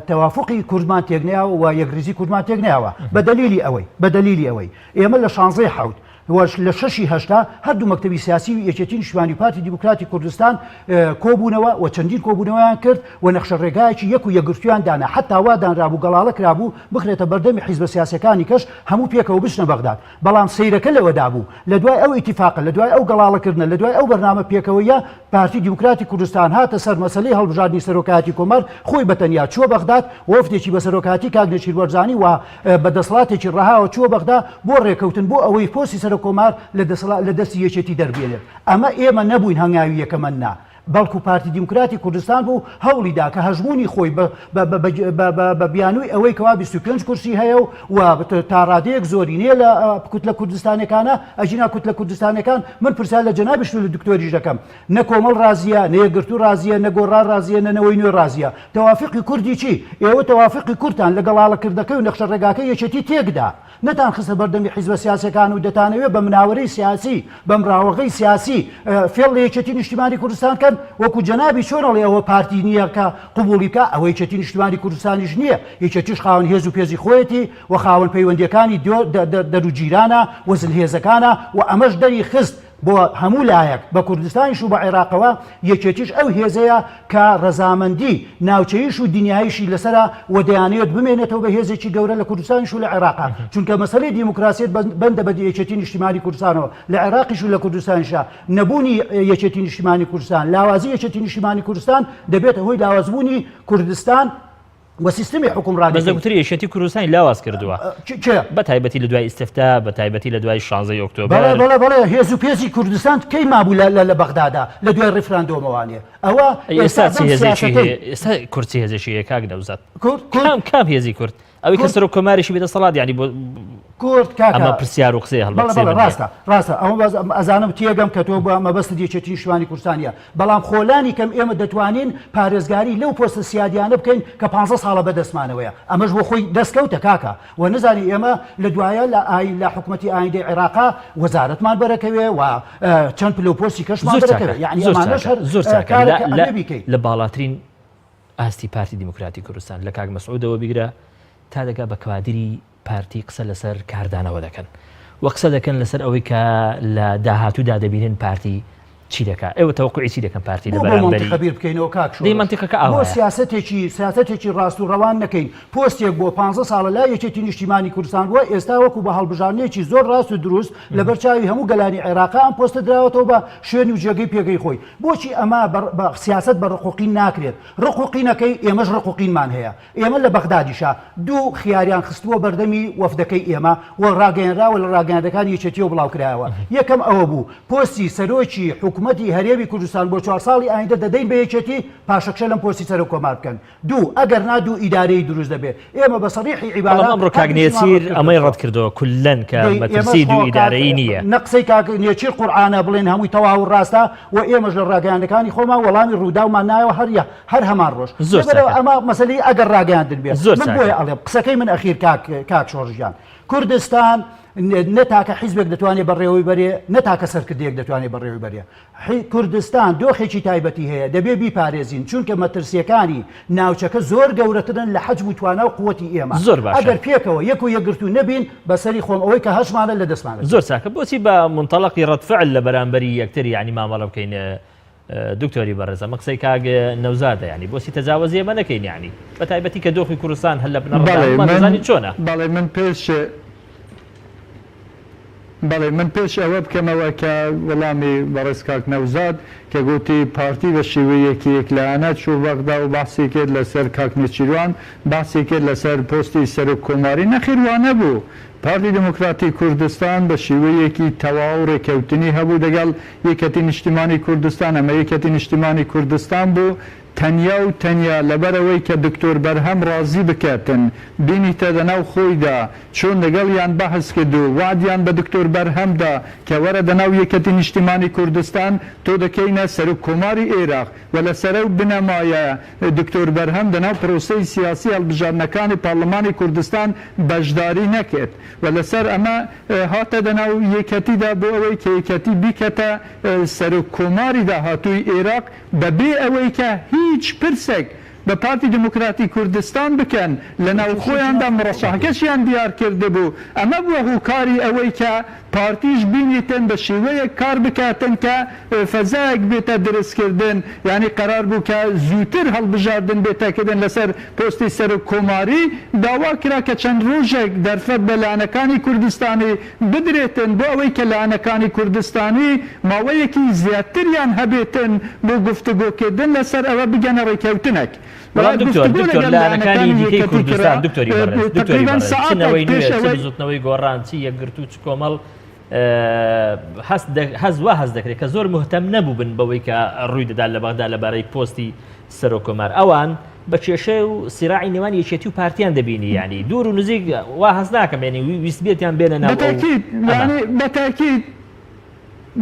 [SPEAKER 3] تەوافقی کوردمان تێکنەیاوە و یەکریزی کوردمان تێکنەیاوە بە دەلیلی ئەوەی بە دەلیلی ئەوەی ئێمە لە شانزەی حەوت و لە شەشی هەشتا هەردوو مەکتەبی سیاسی و یەکێتی نیشتمانی و پارتی دیموکراتی کوردستان کۆبوونەوە و چەندین کۆبوونەوەیان کرد و نەخشە ڕێگایەکی یەک و یەکگرتوویان دانا حەتا وا دانرابوو گەڵاڵە کرابوو بخرێتە بەردەمی حیزبە سیاسیەکانی کەش هەموو پێکەوە بچنە بەغداد بەڵام سەیرەکە لەوەدا بوو لە دوای ئەو ئیتیفاقە لە دوای ئەو گەڵاڵەکردنە لە دوای ئەو بەرنامە پێکەوەیە پارتی دیموکراتی کوردستان هاتە سەر مەسەلەی هەڵبژاردنی سەرۆکایەتی کۆمار خۆی بە تەنیا چووە بەغداد وەفدێکی بە سەرۆکایەتی کاک نێچیر بەرزانی و بە دەسەڵاتێکی ڕەهاوە چووە بەغدا بۆ ڕێکەوتن بۆ ئەوەی پۆستی سەرۆک کۆمار لە دەسەڵات لە دەستی یەکێتی دەربێنێت ئەمە ئێمە نەبووین هەنگاوی یەکەمەن نا بەڵکو پارتی دیموکراتی کوردستان بوو هەوڵی دا کە هەژموونی خۆی بە بە بە بە بە بە بیانووی ئەوەی کەوا 25 کورسی هەیە و و تا ڕادەیەک زۆرینەیە لە کوتلە کوردستانەکانە ئەگینا کوتلە کوردستانەکان من پرسیار لە جەنابیشت و لە دکتۆریش دەکەم نە کۆمەڵ ڕازیە، نە یەکگرتوو ڕازیە، نە گۆڕان ڕازیە، نە نەوەی نوێ ڕازیە. تەوافقی کوردی چی؟ ئێوە تەوافقی کوردتان لە گەڵاڵەکردنەکەی و نەخشە ڕێگاکەی یەکێتی تێکدا. نەتان خستە بەردەمی حیزبە سیاسیەکان و دەتانەوێ بە مناوەرەی سیاسی، بە مراوەغەی سیاسی فێڵ لە یەکێتی نیشتیمانی کوردستان کەن. وەکو جەنابی چۆن ئەڵێ ئەوە پارتی نییە کە قبوڵی بکا ئەوە یەکێتی نیشتمانی کوردستانیش نییە یەکێتیش خاوەن هێز و پێزی خۆیەتی و خاوەن پەیوەندیەکانی دەروجیرانە و زلهێزەکانە و ئەمەش دەری خست بۆ هەموو لایەک بە کوردستانیش و بە عێراقەوە، یەکێتیش ئەو هێزەیە کە ڕەزامەندی ناوچەییش و دنیاییشی لەسەرە و دەیانەوێت بمێنێتەوە بە هێزێکی گەورە لە کوردستانیش و لە عێراقا، چونکە مەسەلەی دیموکراسیەت بەندە بە یەکێتی نیشتیمانی کوردستانەوە لە عێراقیش و لە کوردستانیشا، نەبوونی یەکێتی نیشتیمانی کوردستان، لاوازی یەکێتی نیشتیمانی کوردستان دەبێتە هۆی لاوازبوونی کوردستان. و سیستمی حوکمڕانی
[SPEAKER 1] بەس دەگوترێ یەکێتی کوردستانی لاواز کردووە
[SPEAKER 3] کێ؟
[SPEAKER 1] بە تایبەتی لە دوای ئیستفتا بە تایبەتی لە دوای شانزەی ئۆکتۆبەر
[SPEAKER 3] بەڵێ بەڵێ بەڵێ هێز و پێزی کوردستان کەی مابوو لە لە بەغدادا لە دوای ڕیفراندۆمەوانێ ئەوە
[SPEAKER 1] ئەی ئێستا
[SPEAKER 3] ئێستا
[SPEAKER 1] چ
[SPEAKER 3] بەم
[SPEAKER 1] هێزێکی
[SPEAKER 3] سیاسەتەی
[SPEAKER 1] هەیە ئێستا کورد چ هێزێکی هەیە کاک نەوزاد
[SPEAKER 3] کورد کورد
[SPEAKER 1] کام کام هێزی کورد ئەوەی کە
[SPEAKER 3] کورد
[SPEAKER 1] سەرۆک کۆماریشی بێدەسەڵات یعنی بۆ
[SPEAKER 3] کورد کاکە
[SPEAKER 1] ئەمە پرسیار و قسەیە هەڵبەت
[SPEAKER 3] بەڵێ
[SPEAKER 1] قسەی
[SPEAKER 3] بەڵێ
[SPEAKER 1] من نییە
[SPEAKER 3] ڕاستە ڕاستە ئەوە باز ئەزانم تێگەم کە تۆ بە مەبەستت یەکێتی نیشتمانی کوردستانیە بەڵام خۆ لانی کەم ئێمە دەتوانین پارێزگاری لەو پۆستە سیادیانە بکەین کە پانزە ساڵە بەدەستمانەوەیە ئەمەش بۆ خۆی دەستکەوتە کاکە و نزانی ئێمە لە دوایە لە ئاین لە حکومەتی ئایندەی عێراقا وەزارەتمان بەرەکەوێ و چەند پلە و پۆستی کەشمان
[SPEAKER 1] زۆر چاکە
[SPEAKER 3] بەرەکەوێ یعنی
[SPEAKER 1] زۆر
[SPEAKER 3] ئەمانەش
[SPEAKER 1] چاکە
[SPEAKER 3] هەر
[SPEAKER 1] زۆر چاکە لە
[SPEAKER 3] کارێکە
[SPEAKER 1] لە
[SPEAKER 3] ئەبێ بیکەین.
[SPEAKER 1] لە باڵاترین ئاستی پارتی دیموکراتی کوردستان لە کاک مەسعودەوە بیگرە تا دەگا بە کادری پارتی قسە لەسەر کاردانەوە دەکەن و قسە دەکەن لەسەر ئەوەی کە لە داهاتوودا دەبینن پارتی چی دەکا ئێوە تەوەقوعی چی دەکەن پارتی لە
[SPEAKER 3] بۆ بەو
[SPEAKER 1] بەرامبەری
[SPEAKER 3] مەنتیقە بیر بکەینەوە کاک
[SPEAKER 1] دەی
[SPEAKER 3] شۆڕش
[SPEAKER 1] مەنتیقەکە
[SPEAKER 3] بۆ
[SPEAKER 1] ئاوایە.
[SPEAKER 3] سیاسەتێکی سیاسەتێکی ڕاست و ڕەوان نەکەین پۆستێک بۆ پانزە ساڵە لای یەکێتی نیشتیمانی کوردستان بووە ئێستا وەکو بە هەڵبژاردنێکی زۆر ڕاست و دروست لەبەر چاوی هەموو گەلانی عێراقا ئەم پۆستە دراوەتەوە بە شوێن و جێگەی پێگەی خۆی بۆچی ئەمە بە سیاسەت بە ڕق و قین ناکرێت ڕق و قینەکەی ئێمەش ڕق و قینمان هەیە ئێمە لە بەغدادیشا دوو خیاریان خستبووە بەردەمی وەفدەکەی ئێمە و ڕاگەیەنراوە لە ڕاگەیاندەکانی یەکێتیەوە بڵاوکرایەوە، یەکەم ئەوە بوو پۆستی سەرۆکی حکومەتی هەرێمی کوردستان بۆ چوار ساڵی ئایندە دەدەین بە یەکێتی پاشەکشە لەم پۆستی سەرۆک کۆمار بکەن، دوو ئەگەر نا دوو ئیدارەیی دروست دەبێت، ئێمە بە سەریحی عیبارە
[SPEAKER 1] بەڵام ئەمڕۆ کاک
[SPEAKER 3] هەردووکیمان
[SPEAKER 1] نێچیر ئەمەی
[SPEAKER 3] ڕەتکردەوە.
[SPEAKER 1] ڕەتکردەوە کوللەن کە
[SPEAKER 3] دەی ئێمەش
[SPEAKER 1] مەترسی
[SPEAKER 3] خۆ
[SPEAKER 1] دوو
[SPEAKER 3] کاک
[SPEAKER 1] ئیدارەیی نییە.
[SPEAKER 3] نە قسەی کاک نێچیر قورعانە بڵێن هەمووی تەواو و ڕاستە و ئێمەش لە ڕاگەیاندەکانی خۆمان وەڵامی ڕووداومان نایەوە هەر هەر هەمان ڕۆژ
[SPEAKER 1] زۆر
[SPEAKER 3] لەبەرئەوە
[SPEAKER 1] چاکە.
[SPEAKER 3] ئەمە مەسەلەی ئەگەر ڕاگەیاندن بێ
[SPEAKER 1] زۆر
[SPEAKER 3] من
[SPEAKER 1] چاکە.
[SPEAKER 3] بۆیە ئەڵێم قسەکەی من ئەخیر کاک کاک شۆڕش گیان کوردستان نە تاکە حیزبێک دەتوانێت بەڕێوەی بەرێ نە تاکە سەرکردەیەک دەتوانێت بەڕێوەی بەرێ کوردستان دۆخێکی تایبەتی هەیە دەبێ بیپارێزین چونکە مەترسیەکانی ناوچەکە زۆر گەورەترن لە حەجم و توانا و قوتی ئێمە
[SPEAKER 1] زۆر باشە.
[SPEAKER 3] ئەگەر پێکەوە یەک و یەکگرتوو نەبین بەسەری خۆم ئەوەی کە هەشمانە لە دەستمانە
[SPEAKER 1] زۆر چاکە بۆچی بە مونتەڵەقی ڕەد فعل لە بەرامبەری یەکتر یانی مامەڵە بکەین دکتۆری بەڕێز ئەمە قسەی کاک نەوزادە یانی بۆچی تەجاوەزی ئێمە نەکەین یانی بە تایبەتی کە دۆخی کوردستان هەر لە بنەڕەتدا
[SPEAKER 2] بەڵێ
[SPEAKER 1] هەموومان
[SPEAKER 2] من
[SPEAKER 1] دەزانین چۆنە.
[SPEAKER 2] بەڵێ من پێش بەڵێ من پێش ئەوە بکەمەوە کە وەڵامی بەڕێز کاک نەوزاد کە گوتی پارتی بە شێوەیەکی یەکلایەنە چوو بەغدا و بەحسی کرد لەسەر کاک نێچیروان بەحسی کرد لەسەر پۆستی سەرۆک کۆماری نەخێر وانەبوو پارتی دیموکراتی کوردستان بە شێوەیەکی تەواو رێکەوتنی هەبوو دەگەڵ یەکەتی نیشتیمانی کوردستان، ئەمە یەکەتی نیشتیمانی کوردستان بوو تەنیا و تەنیا لەبەر ئەوەی کە دکتۆر بەرهەم رازی بکاتن، بینیتە دەناو خۆیدا چۆن دەگەڵیان بەحس کرد و وەعدیان بە دکتۆر بەرهەم دا کە وەرە دەناو یەکەتی نیشتیمانی کوردستان تۆ دەکەینە سەرۆک کۆماری ئێراق و لەسەر ئەو بنەمایە دکتۆر بەرهەم دەناو پرۆسەی سیاسی هەڵبژاردنەکانی پارلمانی کوردستان بەشداری نەکرد و لەسەر ئەمە هاتە دەناو یەکەتیدا بۆ ئەوەی کە یەکەتی بیکەتە سەرۆک کۆماری داهاتووی ئێراق بە بێ ئەوەی کە هیچ پرسێک بە پارتی دیموکراتی کوردستان بکەن لە ناوخۆیاندا مڕەشەحەکەشیان دیار کردبوو ئەمە بووە هۆکاری ئەوەی کە پارتیش بینیتن بە شێوەیەک کار بکاتن کە فەزایەک بێتە درست کردن یانی قەرار بوو کە زووتر هەڵبژاردن بێتە کردن لەسەر پۆستی سەرۆک کۆماری داوا کرا کە چەند ڕۆژێک دەرفەت بە لایەنەکانی کوردستانی بدرێتن بۆ ئەوەی کە لایەنەکانی کوردستانی ماوەیەکی زیاتریان هەبێتن بۆ گفتوگۆ کردن لەسەر ئەوە بگەنە ڕێکەوتنەک.
[SPEAKER 1] بەڵام دکتۆر
[SPEAKER 2] گفتوگۆ
[SPEAKER 1] دکتۆر
[SPEAKER 2] لەگەڵ
[SPEAKER 1] لایەنەکانی
[SPEAKER 2] لایەنەکانی
[SPEAKER 1] دیکەی
[SPEAKER 2] یەکەتی کرا
[SPEAKER 1] کوردستان دکتۆری بەڕێز دکتۆری
[SPEAKER 2] تەقریبەن
[SPEAKER 1] بەڕێز چ
[SPEAKER 2] سەعاتێک
[SPEAKER 1] نەوەی
[SPEAKER 2] پێش
[SPEAKER 1] نوێ چ
[SPEAKER 2] ئەوەی
[SPEAKER 1] بزوتنەوەی گۆڕان چ یەکگرتوو چ کۆمەڵ هەست هەست وا هەست دەکرێت کە زۆر مهتەم نەبووبن بەوەی کە ڕووی دەدات لە بەغدا لەبارەی پۆستی سەرۆک کۆمار ئەوان بە کێشە و سیراعی نێوان یەکێتی و پارتیان دەبینی یعنی دوور و نزیک وا هەست ناکەم یعنی ویستبێتیان بێنە ناو
[SPEAKER 2] بەتاکید یعنی بەتاکید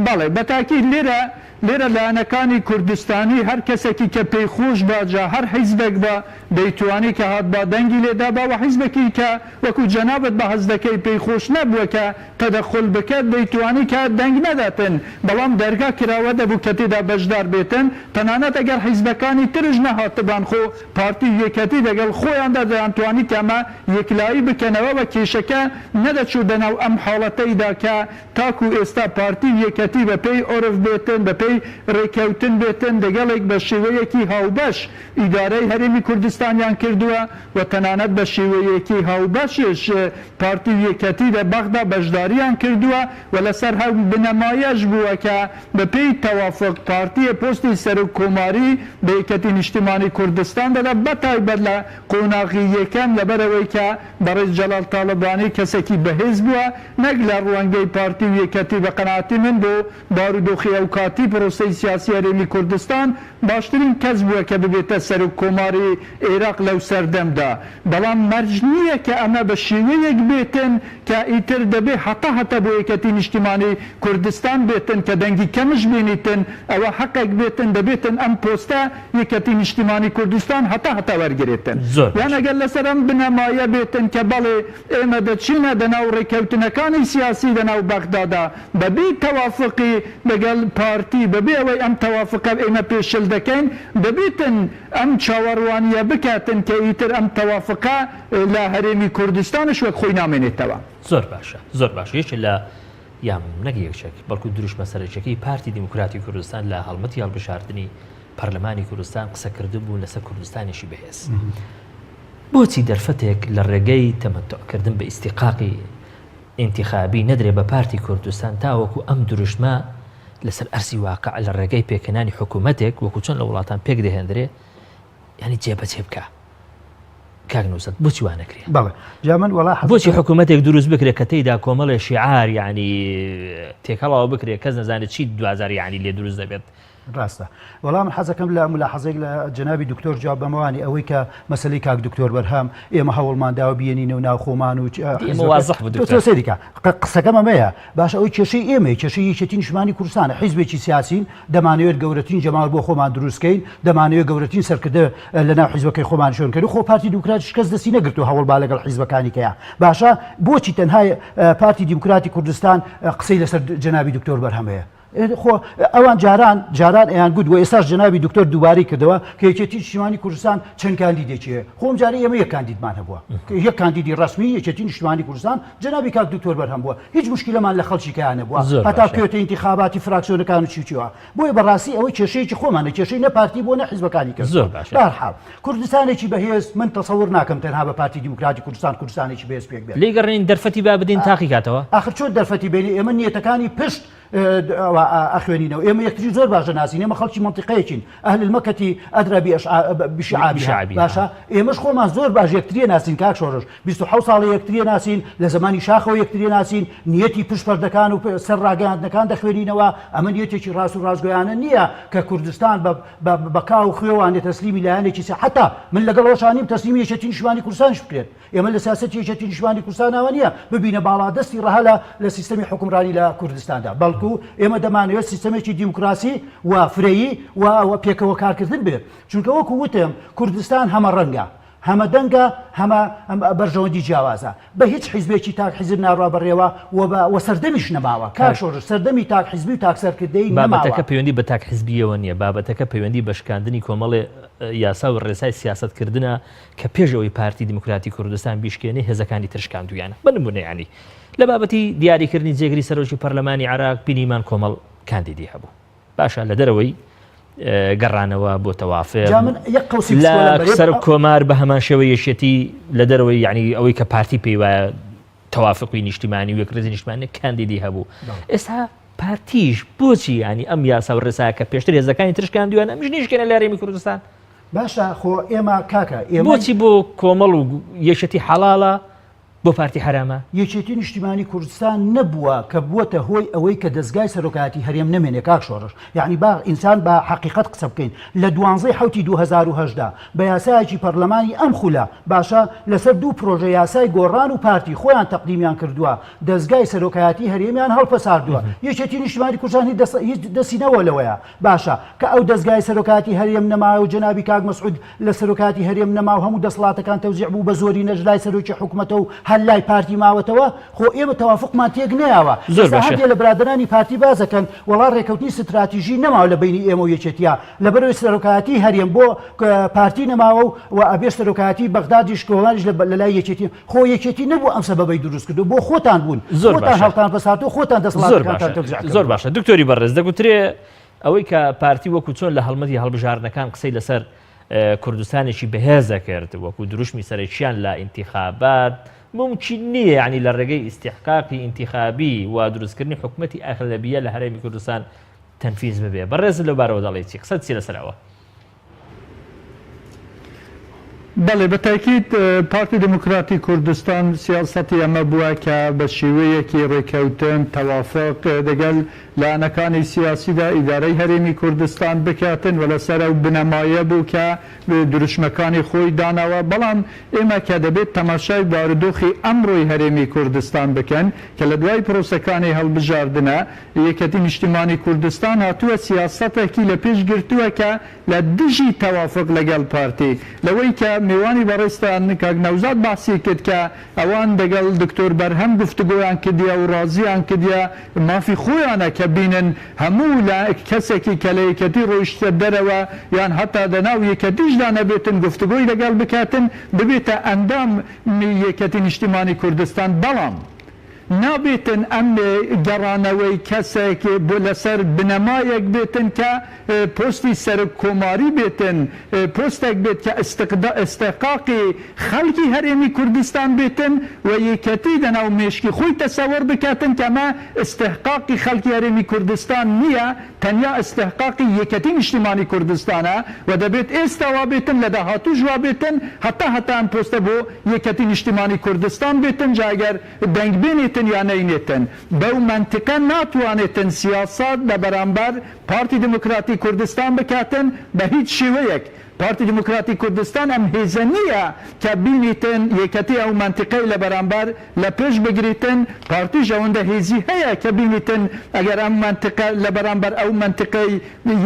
[SPEAKER 2] بەڵێ بەتاکید لێرە. لێرە لایەنەکانی کوردستانی هەر کەسێکی کە پێی خۆش با جا هەر حیزبێک با دەیتوانی کە هاتبا دەنگی لێ دابا وە حیزبێکی کە وەکو جەنابت بەحس دەکەی پێی خۆش نەبووە کە تەدەخول بکات دەیتوانی کە دەنگ نەداتن بەڵام دەرگا کراوە دەبوو کە تێدا بەشدار بێتن تەنانەت ئەگەر حیزبەکانی ترش نەهاتبان خۆ پارتی و یەکەتی دەگەڵ خۆیاندا دەیانتوانی کە ئەمە یەکلایی بکەنەوە و کێشەکە نەدەچوو دەناو ئەم حاڵەتەیدا کە تاکو ئێستا پارتی و یەکەتی بە پێی عورف بێتن بە پێی رێکەوتن بێتن دەگەڵێک بە شێوەیەکی هاوبەش ئیدارەی هەرێمی کوردستانیان کردووە و تەنانەت بە شێوەیەکی هاوبەشش پارتی و یەکەتی لە بەغدا بەشداریان کردووە و لەسەر ئەو بنەمایەش بووە کە بە پێی تەوافوق پارتی پۆستی سەرۆک کۆماری بە یەکەتی نیشتیمانی کوردستان دەدا بە تایبەت لە قۆناغی یەکەم لەبەرئەوەی کە بەڕێز جەلال تاڵەبانی کەسێکی بەهێز بووە نەک لە ڕوانگەی پارتی و یەکەتی بە قەناعەتی من بۆ بارودۆخی ئەوکاتی پرۆسەی سیاسی هەرێمی کوردستان باشترین کەس بووە کە ببێتە سەرۆک کۆماری ئێراق لەو سەردەمدا، بەڵام مەرج نییە کە ئەمە بە شێوەیەک بێتن کە ئیتر دەبێ هەتا هەتا بۆ یەکەتی نیشتیمانی کوردستان بێتن کە دەنگی کەمش بینیتن ئەوە حەقێک بێتن دەبێتن ئەم پۆستە یەکەتی نیشتیمانی کوردستان هەتا هەتا وەرگرێتن
[SPEAKER 1] زۆر
[SPEAKER 2] یان
[SPEAKER 1] باشە.
[SPEAKER 2] ئەگەر لەسەر ئەم بنەمایە بێتن کە بەڵێ ئێمە دەچینە دەناو ڕێککەوتنەکانی سیاسی دەناو بەغدادا بەبێ تەوافقی لەگەڵ پارتی، بەبێ ئەوەی ئەم تەوافقە ئێمە پێشل دەکەین، دەبێتن ئەم چاوەڕوانییە بکاتن کە ئیتر ئەم تەوافقە لە هەرێمی کوردستانش وەک خۆی نامێنێتەوە.
[SPEAKER 1] زۆر باشە زۆر باشە یەکێ لە یان نەک یەکێک بەڵکو دروشمە سەرەکیەکەی پارتی دیموکراتی کوردستان لە هەڵمەتی هەڵبژاردنی پەرلەمانی کوردستان قسەکردن بوو لەسەر کوردستانێکی بەهێز. بۆچی دەرفەتێک لە ڕێگەی تەمەتوعکردن بە ئیستیقاقی ئینتیخابی نەدرێ بە پارتی کوردستان تاوەکو ئەم دروشمە لەسەر ئەرزی واقع لە ڕێگەی پێکهێنانی حکوومەتێک وەکو چۆن لە وڵاتان پێک دەهێندرێ یعنی جێبەجێ بکا کاک نووسەت بۆچی وا نەکرێ
[SPEAKER 3] بەڵێ جا من وەڵا حەز
[SPEAKER 1] بۆچی حکوومەتێک دروست بکرێت کە تێیدا کۆمەڵێ شیعار یعنی تێکەڵاوە بکرێت کەس نەزانێت چی دوجار یعنی لێ دروست دەبێت
[SPEAKER 3] ڕاستە وەڵا من حەزەکەم لە ملاحەزەیەک لە جەنابی دکتۆر جواب بەمەوانی ئەوەی کە مەسەلەی کاک دکتۆر بەرهەم ئێمە هەوڵمان داوە بیێنینەوە ناو خۆمان و
[SPEAKER 1] ئێمە وازح بوو
[SPEAKER 3] دکتۆر سەیری کە قسەکەم ئەمەیە باشە ئەوەی کێشەی ئێمەیە کێشەی یەکێتی نیشتمانی کوردستانە حیزبێکی سیاسین دەمانەوێت گەورەترین جەماوەر بۆ خۆمان دروستکەین دەمانەوێت گەورەترین سەرکردە لە ناو حیزبەکەی خۆمان شوێن کەین خۆ پارتی دیموکراتیش کەس دەستی نەگرتووە هەوڵ با لەگەڵ حیزبەکانی کەیە باشە بۆچی تەنها پارتی دیموکراتی کوردستان قسەی لەسەر جەنابی دکتۆر بەرهەم هەیە خۆ ئەوان جاران جاران ئەیان گوت و ئێستاش جەنابی دکتۆر دووبارەی کردەوە کە یەکێتی نیشتیمانی کوردستان چەند کاندیدێکی هەیە خۆ ئەم جارە ئێمە یەک کاندیدمان هەبووە یەک کاندیدی ڕەسمی یەکێتی نیشتیمانی کوردستان جەنابی کاک دکتۆر بەرهەم بووە هیچ مشکلەمان لە خەڵکی کەیان نەبووە هەتا بکەوێتە ئینتیخاباتی فراکسیۆنەکان و چی و چیوە بۆیە بەڕاستی ئەوەی کێشەیەکی خۆمانە کێشەی نە پارتی بووە نە حیزبەکانی کەس
[SPEAKER 1] زۆر باشە
[SPEAKER 3] بەهەرحاڵ کوردستانێکی بەهێز من تەسەور ناکەم تەنها بە پارتی دیموکراتی کوردستان کوردستانێکی بەهێز پێک بێت
[SPEAKER 1] لێی گەڕێین دەرفەتی با بدەین تاقی کاتەوە
[SPEAKER 3] ئاخر چۆن دەرفەتی بێنی ئێمە نیەتەکانی پشت ئەخوێنینەوە ئێمە یەکتری زۆر باش دەناسین ئێمە خەڵکی مەنتیقەیەکین ئەهل المەکەتی ئەدرا بشعابها باشە ئێمەش خۆمان زۆر باش یەکتریە ناسین کاک شۆڕش 26 ساڵی یەکتریە ناسین لە زمانی شاخەوە یەکتریە ناسین نیەتی پشت پەردەکان و سەر ڕاگەیاندنەکان دەخوێنینەوە ئەمە نیەتێکی ڕاست و ڕاستگۆیانە نییە کە کوردستان بە کا و خوێوانێ تەسلیمی لایەنێکی حتا من لەگەڵ ئەوشانیم تەسلیمی یەکێتی نیشتمانی کوردستانیش بکرێت ئێمە لە سیاسەتی یەکێتی نیشتمانی کوردستانەوە نییە ببینە باڵادەستی ڕەها لە لە سیستەمی حوکمڕانی لە کوردستاندا، بەڵکو ئێمە دەمانەوێت سیستەمێکی دیموکراسی و فرەیی و و پێکەوە کارکردن بێت، چونکە وەکو وتم کوردستان هەمە ڕەنگە، هەمە دەنگە، هەمە بەرژەوەندی جیاوازە، بە هیچ حیزبێکی تاک حیزب ناڕوا بەڕێوە و بە و سەردەمیش نەماوە، کاک شۆڕش سەردەمی تاک حیزبی و تاک سەرکردەیی نەماوە.
[SPEAKER 1] بابەتەکە پەیوەندی بە تاک حیزبییەوە نییە، بابەتەکە پەیوەندی بە شکاندنی کۆمەڵێ یاسا و ڕێسای سیاسەتکردنە کە پێش ئەوەی پارتی دیموکراتی کوردستان بیشکێنێ هێزەکانی تر شکاندوویانە. بە نموونە یانی لە بابەتی دیاریکردنی جێگری سەرۆکی پەرلەمانی عێراق بینیمان کۆمەڵ کاندیدی هەبوو. باشە لە دەرەوەی گەڕانەوە بۆ تەوافق
[SPEAKER 3] جا من یەک قەوسی
[SPEAKER 1] لە
[SPEAKER 3] بچکۆلە بەرێ
[SPEAKER 1] سەرۆک کۆمار بە هەمان شێوەی یەکێتی لە دەرەوەی یانی ئەوەی کە پارتی پێی وایە تەوافقی نیشتیمانی و یەکڕیزی نیشتمانی کاندیدی هەبوو. ئێستا پارتیش بۆچی یانی ئەم یاسا و ڕێسایە کە پێشتر هێزەکانی تر شکاندوویانە ئەمیش نیشکێنە لە هەرێمی کوردستان؟
[SPEAKER 3] باشە خۆ ئێمە کاکە ئێمە
[SPEAKER 1] بۆچی بۆ کۆمەڵ و یەکێتی حەڵاڵە؟ بۆ پارتی حەرامە؟
[SPEAKER 3] یەکێتی نیشتیمانی کوردستان نەبووە کە بووەتە هۆی ئەوەی کە دەزگای سەرۆکایەتی هەرێم نەمێنێ کاک شۆڕش یەعنی با ئینسان بە حەقیقەت قسە بکەین لە دوانزەی حەوتی 2018 بە یاسایەکی پەرلەمانی ئەم خولە باشە لەسەر دوو پرۆژە یاسای گۆڕان و پارتی خۆیان تەقدیمیان کردووە دەزگای سەرۆکایەتی هەرێمیان هەڵپەساردووە یەکێتی نیشتیمانی کوردستان هیچ دەستی نەبووە لەوەیە باشە کە ئەو دەزگای سەرۆکایەتی هەرێم نەما و جەنابی کاک مەسعود لە سەرۆکایەتی هەرێم نەما و هەموو دەسەڵاتەکان تەوزیع بوو بە زۆرینەش لای سەرۆکی حکومەتە و هەر لای پارتی ماوەتەوە خۆ ئێمە تەوافوقمان تێک نەیاوە
[SPEAKER 1] زۆر
[SPEAKER 3] ئێستا
[SPEAKER 1] باشە.
[SPEAKER 3] هەندێ لە برادەرانی پارتی باس دەکەن وەڵا ڕێکەوتنی ستراتیژی نەماوە لە بەینی ئێمە و یەکێتیا لەبەرئەوەی سەرۆکایەتی هەرێم بۆ پارتی نەماوە و و ئەبێ سەرۆکایەتی بەغدادیش گۆڕانیش لە لای یەکێتی خۆ یەکێتی نەبوو ئەم سەبەبەی دروست کردو بۆ خۆتان بوون
[SPEAKER 1] زۆر
[SPEAKER 3] خۆتان
[SPEAKER 1] باشە.
[SPEAKER 3] هەڵتان پەسارد و خۆتان
[SPEAKER 1] زۆر
[SPEAKER 3] دەسەڵاتەکانتان
[SPEAKER 1] باشە
[SPEAKER 3] تەوزیع
[SPEAKER 1] زۆر
[SPEAKER 3] کردووە.
[SPEAKER 1] باشە دکتۆری بەڕێز دەگوترێ ئەوەی کە پارتی وەکو چۆن لە هەڵمەتی هەڵبژاردنەکان قسەی لەسەر کوردستانێکی بەهێز دەکرد وەکو دروشمی سەرەکیان لە ئینتیخابات مومکین نییە یعنی لە ڕێگەی ئیستیحقاقی ئینتیخابی و دروستکردنی حکومەتی ئەغلەبیە لە هەرێمی کوردستان تەنفیز ببێ بەڕێزت لەو بارەوە دەڵێی چی قسەت چی لەسەر ئەوە؟
[SPEAKER 2] بەڵێ بە تاکید پارتی دیموکراتی کوردستان سیاسەتی ئەمە بووە کە بە شێوەیەکی ڕێکەوتن، تەوافق، دەگەل لایەنەکانی سیاسیدا ئیدارەی هەرێمی کوردستان بکاتن و لەسەر ئەو بنەمایە بوو کە دروشمەکانی خۆی داناوە بەڵام ئێمە کە دەبێت تەماشای بارودۆخی ئەمڕۆی هەرێمی کوردستان بکەن کە لە دوای پرۆسەکانی هەڵبژاردنە یەکێتی نیشتیمانی کوردستان هاتووە سیاسەتێکی لە پێش گرتووە کە لە دژی تەوافوق لەگەڵ پارتی. لەوەی کە مێوانی بەڕێزتان کاک نەوزاد باسی کرد کە ئەوان دەگەڵ دکتۆر بەرهەم گفتوگۆیان کردیە و ڕازیان کردیە مافی خۆیانە کە بینن هەموو لە کەسێکی کە لە یەکێتی ڕۆیشتە دەرەوە یان هەتا دەناو یەکێتیشدا نەبێتن گفتوگۆی لەگەڵ بکاتن ببێتە ئەندام می یەکێتی نیشتیمانی کوردستان بەڵام نابێتن ئەم گەڕانەوەی کەسێک بۆ لەسەر بنەمایەک بێتن کە پۆستی سەرۆک کۆماری بێتن، پۆستێک بێت کە ئیستحقاقی خەڵکی هەرێمی کوردستان بێتن و یەکێتی دەناو مێشکی خۆی تەسەوڕ بکاتن کە ئەمە ئیستحقاقی خەڵکی هەرێمی کوردستان نییە تەنیا ئیستحقاقی یەکێتی نیشتیمانی کوردستانە و دەبێت ئێستا وابێتن لە داهاتووش وابێتن هەتا هەتا ئەم پۆستە بۆ یەکێتی نیشتیمانی کوردستان بێتن جا ئەگەر دەنگ بێنێتن یا نەینێتن بەو مەنتقە ناتوانێتن سیاسەت لە بەرامبەر پارتی دیموکراتی کوردستان بکاتن بە هیچ شێوەیەک پارتی دیموکراتی کوردستان ئەم هێزە نییە کە بینیتن یەکەتی ئەو مەنتیقەی لە بەرامبەر لە پێش بگریتن پارتیش ئەوەندە هێزی هەیە کە بینیتن ئەگەر ئەم مەنتقە لە بەرامبەر ئەو مەنتقەی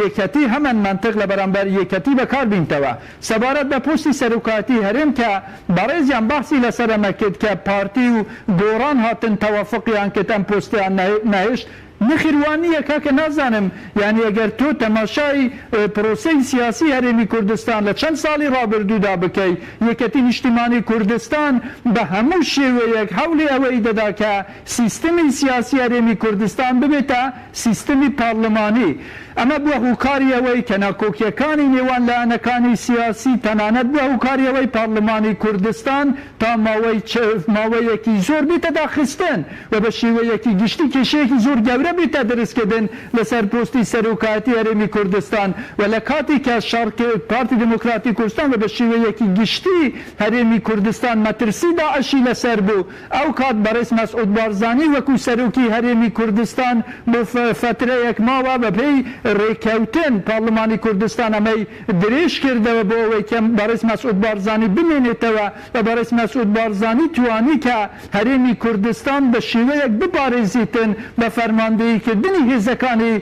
[SPEAKER 2] یەکەتی هەمان مەنتق لە بەرامبەر یەکەتی بەکار بینتەوە سەبارەت بە پۆستی سەرۆکایەتی هەرێم کە بەڕێزیان باسی لەسەر ئەمە کرد کە پارتی و گۆڕان هاتن تەوافقیان کرد ئەم پۆستەیان نەهێشت نەخیر وا نییە کاکە نازانم یانی ئەگەر تۆ تەماشای پرۆسەی سیاسی هەرێمی کوردستان لە چەند ساڵی ڕابردوودا بکەی یەکەتی نیشتیمانی کوردستان بە هەموو شێوەیەک هەوڵی ئەوەی دەدا کە سیستمی سیاسی هەرێمی کوردستان ببێتە سیستمی پارلمانی ئەمە بووە هوکاری ئەوەی کە ناکۆکیەکانی نێوان لایەنەکانی سیاسی تەنانەت بووە هوکاری ئەوەی پارلمانی کوردستان تا ماوەی ماوەیەکی زۆر بێتە داخستن و بە شێوەیەکی گشتی کێشەیەکی زۆر گەورە بێتە دروستکردن لەسەر پۆستی سەرۆکایەتی هەرێمی کوردستان و لە کاتی کە شەڕ پارتی دیموکراتی کوردستان و بە شێوەیەکی گشتی هەرێمی کوردستان مەترسی داعشی لەسەر بوو ئەو کات بەڕێز مەسعود بارزانی وەکو سەرۆکی هەرێمی کوردستان بۆ فەترەیەک ماوە بە پێی رێکەوتن پارلمانی کوردستان ئەمەی درێژ کردەوە بۆ ئەوەی کە بەڕێز مەسعود بارزانی بمێنێتەوە و بەڕێز مەسعود بارزانی توانی کە هەرێمی کوردستان بە شێوەیەک بپارێزیتن بە فەرماندەیی کردنی هێزەکانی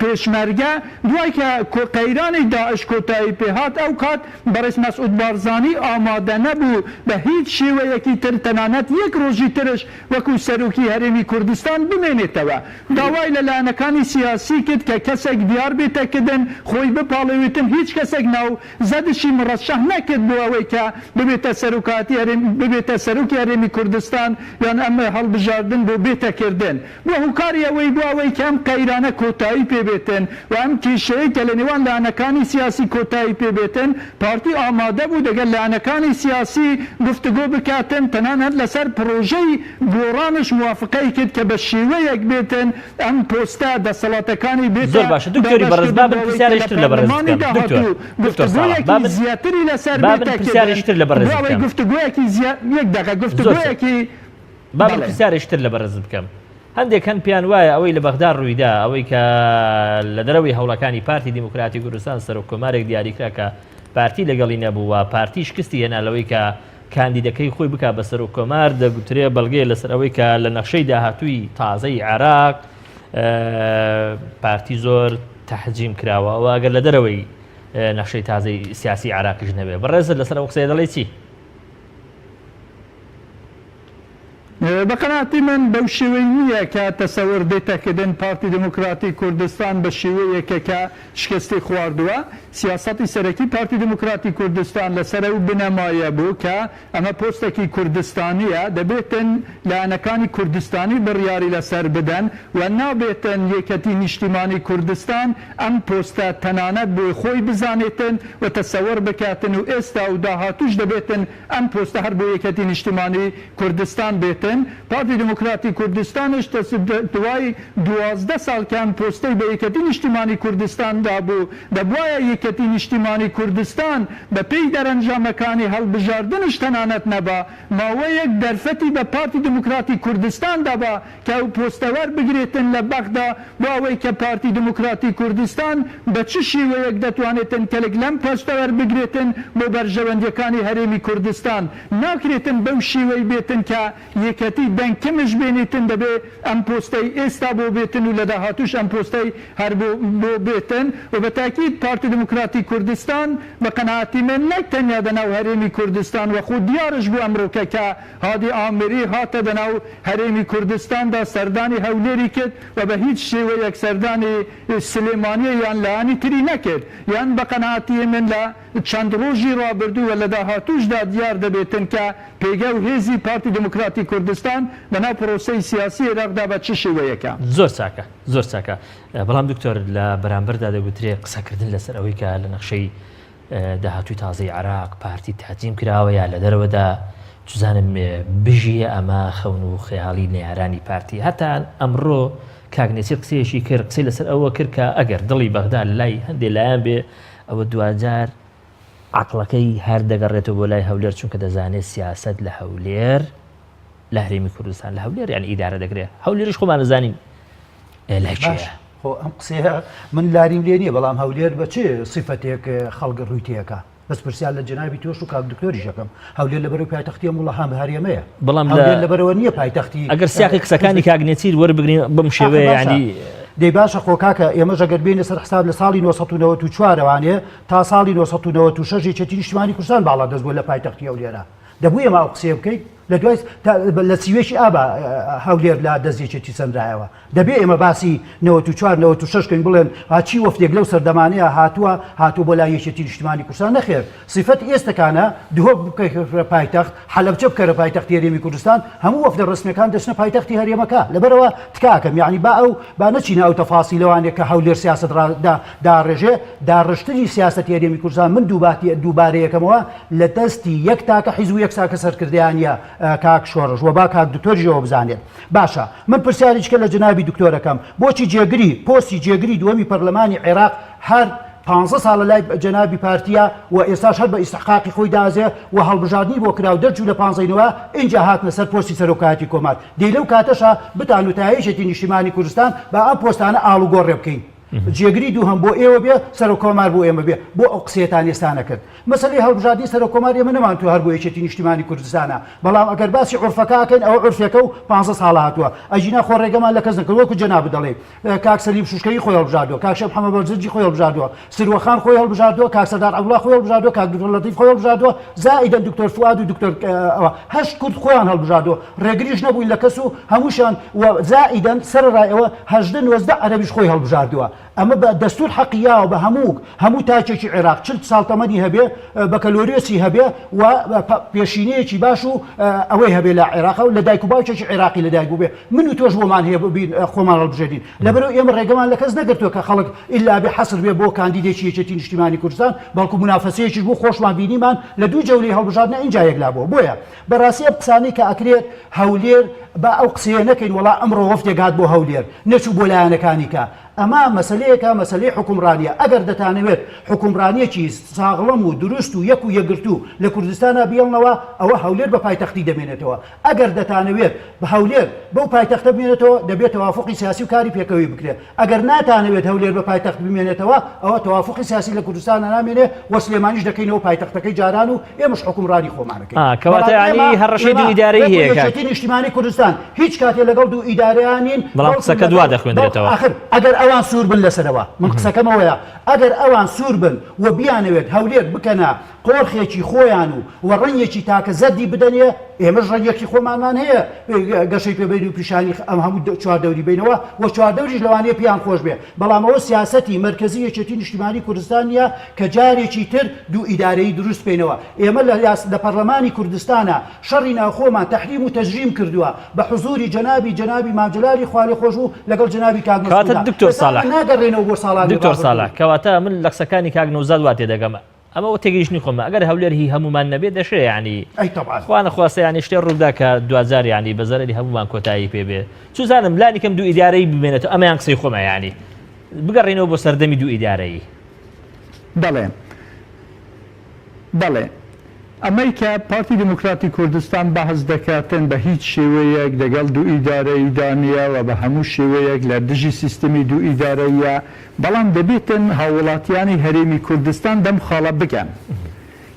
[SPEAKER 2] پێشمەرگە دوای کە قەیرانی داعش کۆتایی پێ هات ئەو کات بەڕێز مەسعود بارزانی ئامادە نەبوو بە هیچ شێوەیەکی تر تەنانەت یەک ڕۆژی ترش وەکو سەرۆکی هەرێمی کوردستان بمێنێتەوە. داوای لە لایەنەکانی سیاسی کرد کە کەسێک دیار بێتە کردن خۆی بپاڵێوێتن هیچ کەسێک ناوزەدشی مڕەشەح نەکرد بۆ ئەوەی کە ببێتە سەرۆکایەتی هەرێم ببێتە سەرۆکی هەرێمی کوردستان یان ئەم هەڵبژاردن بۆ بێتە کردن. بووە هۆکاری ئەوەی بۆ ئەوەی کە ئەم قەیرانە کۆتایی پێ بێتن و ئەم کێشەیەی کە لە نێوان لایەنەکانی سیاسی کۆتایی پێ بێتن، پارتی ئامادە بوو دەگەل لایەنەکانی سیاسی گفتگۆ بکاتن، تەنانەت لەسەر پڕۆژەی گۆڕانش موافقەی کرد کە بە شێوەیەک بێتن ئەم پۆستە دەسەڵاتەکانی بێتە
[SPEAKER 1] زۆر باشە. دکتۆری بەڕێز
[SPEAKER 2] دابەشکردن
[SPEAKER 1] با
[SPEAKER 2] بۆ
[SPEAKER 1] من
[SPEAKER 2] ئەوەی کە
[SPEAKER 1] پرسیارێکی
[SPEAKER 2] لە
[SPEAKER 1] تر لە بەڕێز
[SPEAKER 2] پەرلەمانی
[SPEAKER 1] بکەم دکتۆر
[SPEAKER 2] داهاتوو
[SPEAKER 1] دکتۆر ساڵح با
[SPEAKER 2] گفتوگۆیەکی
[SPEAKER 1] من
[SPEAKER 2] زیاتری لەسەر
[SPEAKER 1] با من
[SPEAKER 2] بێتە
[SPEAKER 1] پرسیارێکی
[SPEAKER 2] کردن
[SPEAKER 1] تر لە
[SPEAKER 2] بۆ
[SPEAKER 1] بەڕێز
[SPEAKER 2] ئەوەی
[SPEAKER 1] بکەم
[SPEAKER 2] گفتوگۆیەکی زیا یەک دەقە
[SPEAKER 1] زۆر چاک
[SPEAKER 2] گفتوگۆیەکی
[SPEAKER 1] با من
[SPEAKER 2] بەڵێ.
[SPEAKER 1] پرسیارێکی تر لە بەڕێزت بکەم هەندێک هەن پێیان وایە ئەوەی لە بەغدا ڕوویدا ئەوەی کە لە دەرەوەی هەوڵەکانی پارتی دیموکراتی کوردستان سەرۆک کۆمارێک دیاریکرا کە پارتی لەگەڵی نەبوو و پارتی شکستی هێنا لەوەی کە کاندیدەکەی خۆی بکا بە سەرۆک کۆمار دەگوترێ بەڵگەیە لەسەر ئەوەی کە لە نەخشەی داهاتووی تازەی عێراق پارتی زۆر تەحجیم کراوە و ئەگەر لە دەرەوەی نەخشەی تازەی سیاسی عێراقیش نەبێ بەڕێزت لەسەر ئەو قسەیە دەڵێی چی؟
[SPEAKER 2] بە قەناعەتی من بەو شێوەی نییە کە تەسەور دێتە کردن پارتی دیموکراتی کوردستان بە شێوەیەکە کە شکستی خواردووە. سیاسەتی سەرەکی پارتی دیموکراتی کوردستان لەسەر ئەو بنەمایە بوو کە ئەمە پۆستێکی کوردستانییە دەبێتن لایەنەکانی کوردستانی بڕیاری لەسەر بدەن و نابێتن یەکەتی نیشتیمانی کوردستان ئەم پۆستە تەنانەت بۆی خۆی بزانێتن و تەسەور بکاتن و ئێستا و داهاتووش دەبێتن ئەم پۆستە هەر بۆ یەکێتی نیشتیمانی کوردستان بێتن، پارتی دیموکراتی کوردستانش دوای 12 ساڵ کە ئەم پۆستەی بە یەکێتی نیشتیمانی کوردستان دابوو، دەبوایە یەکێتی نیشتیمانی کوردستان بە پێی دەرەنجامەکانی هەڵبژاردنش تەنانەت نەبا ماوەیەک دەرفەتی بە پارتی دیموکراتی کوردستان دابا کە ئەو پۆستە وەربگرێتن لە بەغدا بۆ ئەوەی کە پارتی دیموکراتی کوردستان بە چ شیوەیەک دەتوانێتن کەلک لەم پۆستە وەربگرێتن بۆ بەرژەوەندیەکانی هەرێمی کوردستان ناکرێتن بەو شیوەی بێتن کە یەکەتی دەنگ کمش بێنیتن دەبێ ئەم پۆستەی ئێستا بۆ بێتن و لە داهاتوش ئەم پۆستەی هەر بۆ بۆ بێتن و بە تاکید پارتی دیموکراتی کوردستان بە قەناعەتی من نەک تەنیا دەناو هەرێمی کوردستان وە خۆ دیارش بوو ئەمرۆکە کە هادی ئامری هاتە دەناو هەرێمی کوردستاندا سەردانی هەولێری کرد و بە هیچ شێوەیەک سەردانی سلێمانیە یان لایەنی تری نەکرد یان بە قەناعەتی من لە چەند ڕۆژی ڕابردوو و لە داهاتووشدا دیار دەبێتن کە پێگە و هێزی پارتی دیموکراتی کوردستان لەناو پرۆسەی سیاسی عێراقدا بە چ شێوەیەکە.
[SPEAKER 1] زۆر چاکە زۆر چاکە بەڵام دکتۆر لە بەرامبەردا دەگوترێ قسەکردن لەسەر ئەوەی کە لە نەخشەی داهاتووی تازەی عێراق پارتی تەحجیم کراوە یا لە دەرەوەدا چزانم بژیە ئەمە خەون و خەیاڵی نەیارانی پارتی هەتا ئەمڕۆ کاک نێچیر قسەیەکی کرد قسەی لەسەر ئەوە کرد کە ئەگەر دڵی بەغدا لای هەندێ لایەن بێ ئەوە دواجار عەقڵەکەی هەر دەگەڕێتەوە بۆ لای هەولێر چونکە دەزانێت سیاسەت لە هەولێر لە هەرێمی کوردستان لە هەولێر یان ئیدارە دەکرێت هەولێریش خۆمان دەزانین لای کێیە.
[SPEAKER 3] خۆ ئەم قسەیە من لاریم لێ نییە بەڵام هەولێر بە چ سیفەتێک خەڵک ڕووی تێکا بەس پرسیار لە جەنابی تۆش و کاک دکتۆریش ئەکەم هەولێر لەبەرەوەی پایتەختی ئەم وڵە هەم هەرێمەیە
[SPEAKER 1] بەڵام
[SPEAKER 3] هەولێر لەبەرەوە نییە پایتەختی
[SPEAKER 1] ئەگەر سیاقی قسەکانی کاک نێچیر وەربگرین بەم شێوەیە یانی
[SPEAKER 3] دەی باشە خۆ کاکە ئێمەش ئەگەر بێینە سەر حساب لە ساڵی 994 وانێ تا ساڵی 996 یەکێتی نیشتمانی کوردستان باڵادەست بووە لە پایتەختی هەولێرا دەبوو ئێمە ئەو قسەیە بکەین لە دوای لە سیوێکی ئابا هەولێر لە دەست یەکێتی سەنرایەوە دەبێ ئێمە باسی 94 96 کەین بڵێن چی وەفدێک لەو سەردەمانەیە هاتووە هاتووە بۆ لای یەکێتی نیشتمانی کوردستان نەخێر سیفەت ئێستەکانە دهۆک بکەرە پایتەخت حەلەبچە بکەرە پایتەختی هەرێمی کوردستان هەموو وەفدە ڕسمیەکان دەچنە پایتەختی هەرێمەکە لەبەرەوە تکاکەم یعنی با ئەو با نەچینە ئەو تەفاسیلەوانێک کە هەولێر سیاست داڕێژێ داڕشتنی سیاسەتی هەرێمی کوردستان من دووباتی دووبارەیەکەمەوە لە دەستی یەک تاکە حیزب و یەک تاکە سەرکردەیان نیە کاک شۆڕش وە با کاک دکتۆریش ئەوە بزانێت باشە من پرسیارێکە لە جەنابی دکتۆرەکەم بۆچی جێگری پۆستی جێگری دووەمی پەرلەمانی عێراق هەر پانزە ساڵە لای جەنابی پارتیە و ئێستاش هەر بە ئیستحقاقی خۆی دازێ و هەڵبژاردنی بۆ کرا و دەرچوو لە پانزەینەوە ئینجا هاتنە سەر پۆستی سەرۆکایەتی کۆمار دەی لەو کاتەشا بتانوتایە یەکێتی نیشتیمانی کوردستان با ئەم پۆستانە ئاڵوگۆڕێ بکەین جێگری دووهەم بۆ ئێوە بێ، سەرۆک کۆمار بۆ ئێمە بێ، بۆ ئەو قسەیەتان ئێستا نەکرد؟ مەسەلەی هەڵبژاردنی سەرۆک کۆمار ئێمە نەمانتووە هەر بۆ یەکێتی نیشتیمانی کوردستانە، بەڵام ئەگەر باسی عورفەکە ئەکەین ئەوە عورفێکە و پانزە ساڵە هاتووە، ئەگینا خۆ ڕێگەمان لە کەس نەکرد وەکو جەنابت دەڵێی کاک سەلیم شوشکەیی خۆی هەڵبژاردووە، کاک شێخ محەمەد بەرزنجی خۆی هەڵبژاردووە، سروە خان خۆی هەڵبژاردووە، کاک سەردار عەبدوڵا خۆی هەڵبژاردووە، کاک دکتۆر لەتیف خۆی هەڵبژاردووە، زائیدەن دکتۆر فوئاد و دکتۆر ئەوە هەشت کورد خۆیان هەڵبژاردووە، ڕێگریش نەبووین لە کەس و هەمووشیان و زائیدەن سەرەڕای ئەوە 18 نۆزدە عەرەبیش خۆی هەڵبژاردووە ئەمە بە دەستور حەقی یاوە بە هەموو هەموو تاکێکی عێراق 40 ساڵ تەمەنی هەبێ بەکەلۆریۆسی هەبێ و پێشینەیەکی باش و ئەوەی هەبێ لە عێراق و لە دایک و باوکێکی عێراقی لە دایک بووبێ من و تۆش بۆمان هەیە ببین خۆمان هەڵبژێرین لەبەرئەوە ئێمە ڕێگەمان لە کەس نەگرتووە کە خەڵک ئیلا بێ حەسر بێ بۆ کاندیدێکی یەکێتی نیشتیمانی کوردستان بەڵکو مونافەسەیەکیش بوو خۆشمان بینیمان لە دوو جەولەی هەڵبژاردنە ئینجا یەکلا بووە بۆیە بەڕاستی ئەم قسانەی کە ئەکرێت هەولێر با ئەو قسەیە نەکەین وەڵا ئەمڕۆ وەفدێک هات بۆ هەولێر نەچوو بۆ لایەنەکانی کە. ئەمە مەسەلەیەکە مەسەلەی حوکمڕانیە ئەگەر دەتانەوێت حوکمڕانیەکی ساغڵەم و دروست و یەک و یەکگرتوو لە کوردستانا بیێڵنەوە ئەوە هەولێر بە پایتەختی دەمێنێتەوە ئەگەر دەتانەوێت هەولێر بەو پایتەختە بمێنێتەوە دەبێت تەوافوقی سیاسی و کاری پێکەوەی بکرێت ئەگەر ناتانەوێت هەولێر بە پایتەخت بمێنێتەوە ئەوە تەوافوقی سیاسی لە کوردستانا نامێنێ و سلێمانیش دەکەینەوە پایتەختەکەی جاران و ئێمەش حوکمڕانی خۆمانەکەین.
[SPEAKER 1] ئا کەواتە
[SPEAKER 3] بەڵام
[SPEAKER 1] یانی
[SPEAKER 3] ئێمە
[SPEAKER 1] هەڕەشەی
[SPEAKER 3] ئێمە
[SPEAKER 1] دوو ئیدارەیی
[SPEAKER 3] وەکو
[SPEAKER 1] هەیە کاک.
[SPEAKER 3] یەکێتی نیشتیمانی کوردستان هیچ کاتێ لەگەڵ دوو ئیدارەیا نین
[SPEAKER 1] بەڵام
[SPEAKER 3] بەڵکو
[SPEAKER 1] قسەکەت وا
[SPEAKER 3] لەگەڵ بەڵکو
[SPEAKER 1] دەخوێندرێتەوە.
[SPEAKER 3] ئاخر ئەگەر ئەوان سوور بن لەسەرەوە من قسەکەم ئەوەیە ئەگەر ئەوان سوور بن و بیانەوێت هەولێر بکەنە قۆرخێکی خۆیان و و ڕەنگێکی تاکە زەردی بدەنێ، ئێمەش ڕەنگێکی خۆمانمان هەیە گەشەی پێ بەین و پیشانی ئەم هەموو چواردەوری بەینەوە و چواردەوریش لەوانەیە پێیان خۆش بێ، بەڵام ئەوە سیاسەتی مەرکەزی یەکێتی نیشتیمانی کوردستان نییە کە جارێکی تر دوو ئیدارەیی دروست بکەینەوە. ئێمە لە لە پەرلەمانی کوردستانا شەڕی ناوخۆمان تەحریم و تەجریم کردووە بە حزوری جەنابی جەنابی مام جەلالی خوالێخۆشبوو لەگەڵ جەنابی کاک
[SPEAKER 1] کەواتە
[SPEAKER 3] مەسعودا.
[SPEAKER 1] دکتۆر
[SPEAKER 3] ئێستا
[SPEAKER 1] ساڵح
[SPEAKER 3] ئێمە ناگەڕێینەوە بۆ ساڵانی
[SPEAKER 1] دکتۆر
[SPEAKER 3] ڕابردوو.
[SPEAKER 1] ساڵح کەواتە من لە قسەکانی کاک نەوزاد وا تێدەگەم ئەمە وە تێگەیشتنی خۆمە ئەگەر هەولێر هی هەموومان نەبێ دەشێ یانی
[SPEAKER 3] ئەی تەبعەن.
[SPEAKER 1] خوا نەخواستە یانی شتێ ڕووبدا کە دواجار یانی بە زەرەری هەموومان کۆتایی پێ بێ چوزانم لانی کەم دوو ئیدارەیی بمێنێتەوە ئەمەیان قسەی خۆمە یانی بگەڕێینەوە بۆ سەردەمی دوو ئیدارەیی.
[SPEAKER 2] بەڵێ بەڵێ ئەمەی کە پارتی دیموکراتی کوردستان بەحس دەکاتن بە هیچ شێوەیەک دەگەڵ دوو ئیدارەییدا نییە و بە هەموو شێوەیەک لە دژی سیستمی دوو ئیدارەییە بەڵام دەبێتن هاووڵاتیانی هەرێمی کوردستان بەم خاڵە بگەن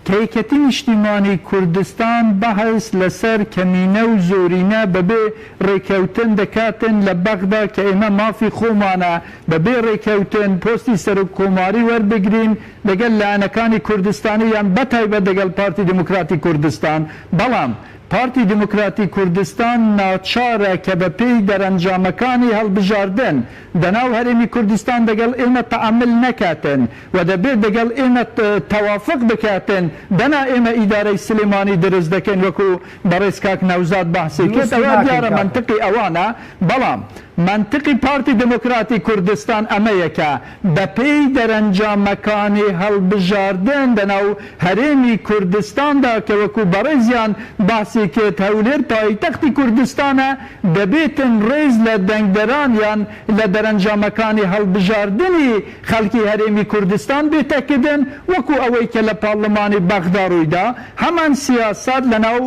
[SPEAKER 2] کە یەکێتی نیشتیمانی کوردستان بەحس لەسەر کەمینە و زۆرینە بەبێ ڕێکەوتن دەکاتن لە بەغدا کە ئێمە مافی خۆمانە بەبێ ڕێکەوتن پۆستی سەرۆک کۆماری وەربگرین دەگەل لایەنەکانی کوردستانی یان بەتایبەت دەگەڵ پارتی دیموکراتی کوردستان بەڵام پارتی دیموکراتی کوردستان ناچارە کە بە پێی دەرەنجامەکانی هەڵبژاردن دەناو هەرێمی کوردستان دەگەڵ ئێمە تەعامل نەکاتن و دەبێت دەگەڵ ئێمە تەوافق بکاتن دەنا ئێمە ئیدارەی سلێمانی درست دەکەین وەکو بەڕێز کاک نەوزاد بەحسی کرد
[SPEAKER 3] دروستی
[SPEAKER 2] ئەوە
[SPEAKER 3] ناکەین
[SPEAKER 2] دیارە
[SPEAKER 3] کاکە.
[SPEAKER 2] مەنتقی ئەوانە بەڵام مەنتقی پارتی دیموکراتی کوردستان ئەمەیە کە بەپێی دەرەنجامەکانی هەڵبژاردن دەناو هەرێمی کوردستاندا کە وەکو بەڕێزیان باسی کرد هەولێر پایتەختی کوردستانە دەبێتن ڕێز لە دەنگدەران یان لە دەرەنجامەکانی هەڵبژاردنی خەڵکی هەرێمی کوردستان بێتەکردن وەکو ئەوەی کە لە پارلمانی بەغدا ڕوویدا هەمان سیاسەت لەناو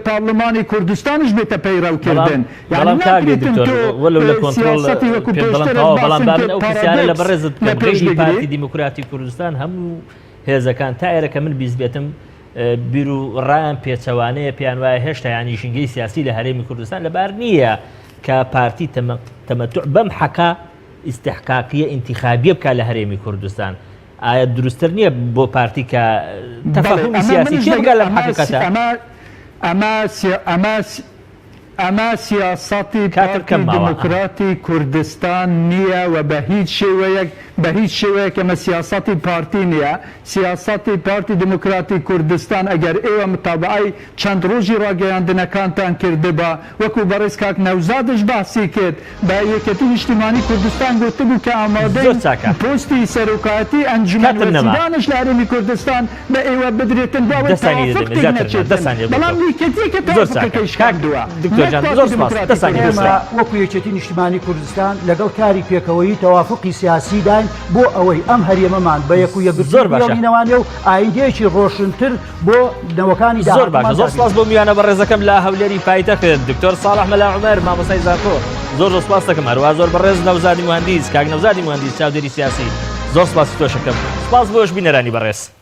[SPEAKER 2] پارلمانی کوردستانیش بێتە
[SPEAKER 1] بەڵام
[SPEAKER 2] پەیڕەوکردن یانی
[SPEAKER 1] بەڵام کاک
[SPEAKER 2] ناکرێتن
[SPEAKER 1] دکتۆر
[SPEAKER 2] تۆ
[SPEAKER 1] وەلو لە کۆنترۆڵ
[SPEAKER 2] سیاسەتی وەکو
[SPEAKER 1] پێم دەڵێن
[SPEAKER 2] پێشترت
[SPEAKER 1] تەواو بەڵام
[SPEAKER 2] باسم
[SPEAKER 1] با من
[SPEAKER 2] کرد
[SPEAKER 1] ئەو پرسیارە لە
[SPEAKER 2] پارادۆکس
[SPEAKER 1] بەڕێزت
[SPEAKER 2] لە
[SPEAKER 1] بکەم
[SPEAKER 2] پێش
[SPEAKER 1] غەیری
[SPEAKER 2] بگری.
[SPEAKER 1] پارتی دیموکراتی کوردستان هەموو هێزەکان تا ئێرە کە من بیستبێتم بیر و ڕایان پێچەوانەیە پێیان وایە هێشتا یانی ژینگەی سیاسی لە هەرێمی کوردستان لەبار نییە کە پارتی تەمەتع بەم حەقە ئیستحقاقیە ئینتیخابیە بکات لە هەرێمی کوردستان ئایا دروستتر نییە بۆ پارتی کە تەفەهومی سیاسی تێبگات لەم حەقیقەتە؟
[SPEAKER 2] ئەمە سیاسەتی
[SPEAKER 1] کاتم
[SPEAKER 2] پارتی
[SPEAKER 1] کەم ماوە.
[SPEAKER 2] دیموکراتی کوردستان نییە و بە هیچ شێوەیەک بە هیچ شێوەیەک ئەمە سیاسەتی پارتی نییە. سیاسەتی پارتی دیموکراتی کوردستان ئەگەر ئێوە متابەعەی چەند ڕۆژی ڕاگەیاندنەکانتان کردبا وەکو بەڕێز کاک نەوزادش باسی کرد بە یەکێتی نیشتیمانی کوردستان گوتبوو کە
[SPEAKER 1] زۆر
[SPEAKER 2] ئامادەین
[SPEAKER 1] چاکە.
[SPEAKER 2] پۆستی سەرۆکایەتی ئەنجومەن
[SPEAKER 1] کاتم نەما.
[SPEAKER 2] وەزیرانش لە هەرێمی کوردستان بە ئێوە بدرێتن بۆ ئەوەی
[SPEAKER 1] دە سانیە
[SPEAKER 2] تەوافق
[SPEAKER 1] دەدەمێ
[SPEAKER 2] تێک
[SPEAKER 1] زیاتر نا دە
[SPEAKER 2] نەچێتن
[SPEAKER 1] سانیە بۆ
[SPEAKER 2] بەڵام
[SPEAKER 1] تۆ.
[SPEAKER 2] یەکێتیەکە
[SPEAKER 1] زۆر چاکە
[SPEAKER 2] تەوافقەکەی
[SPEAKER 1] کاک
[SPEAKER 2] شکاندووە
[SPEAKER 1] دکتۆر
[SPEAKER 2] نەک
[SPEAKER 1] جان
[SPEAKER 2] پارتی
[SPEAKER 1] زۆر سپاس
[SPEAKER 2] دیموکراتی
[SPEAKER 1] دە سانیە بۆ
[SPEAKER 3] ئێمە
[SPEAKER 1] تۆ.
[SPEAKER 2] کوردستان.
[SPEAKER 3] وەکو یەکێتی نیشتیمانی کوردستان لەگەڵ کاری پێکەوەیی تەوافقی سیاسیداین بۆ ئەوەی ئەم هەرێمەمان بە یەک و یەکگرتووی
[SPEAKER 1] زۆر باشە.
[SPEAKER 3] بهێڵینەوانێ و ئایندەیەکی ڕۆشنتر بۆ نەوەکانی
[SPEAKER 1] زۆر باشە
[SPEAKER 3] داهاتوومان
[SPEAKER 1] زۆر
[SPEAKER 3] دابین
[SPEAKER 1] سپاس بۆ میوانە بەڕێزەکەم لە هەولێری پایتەخت دکتۆر ساڵح مەلا عومەر مامۆستای زانکۆ زۆر زۆر سپاس دەکەم هەروە زۆر بەڕێز نەوزادی موهەندیس کاک نەوزادی موهەندیس چاودێری سیاسی زۆر سپاسی تۆشەکەم سپاس بۆش بینەرانی بەڕێز.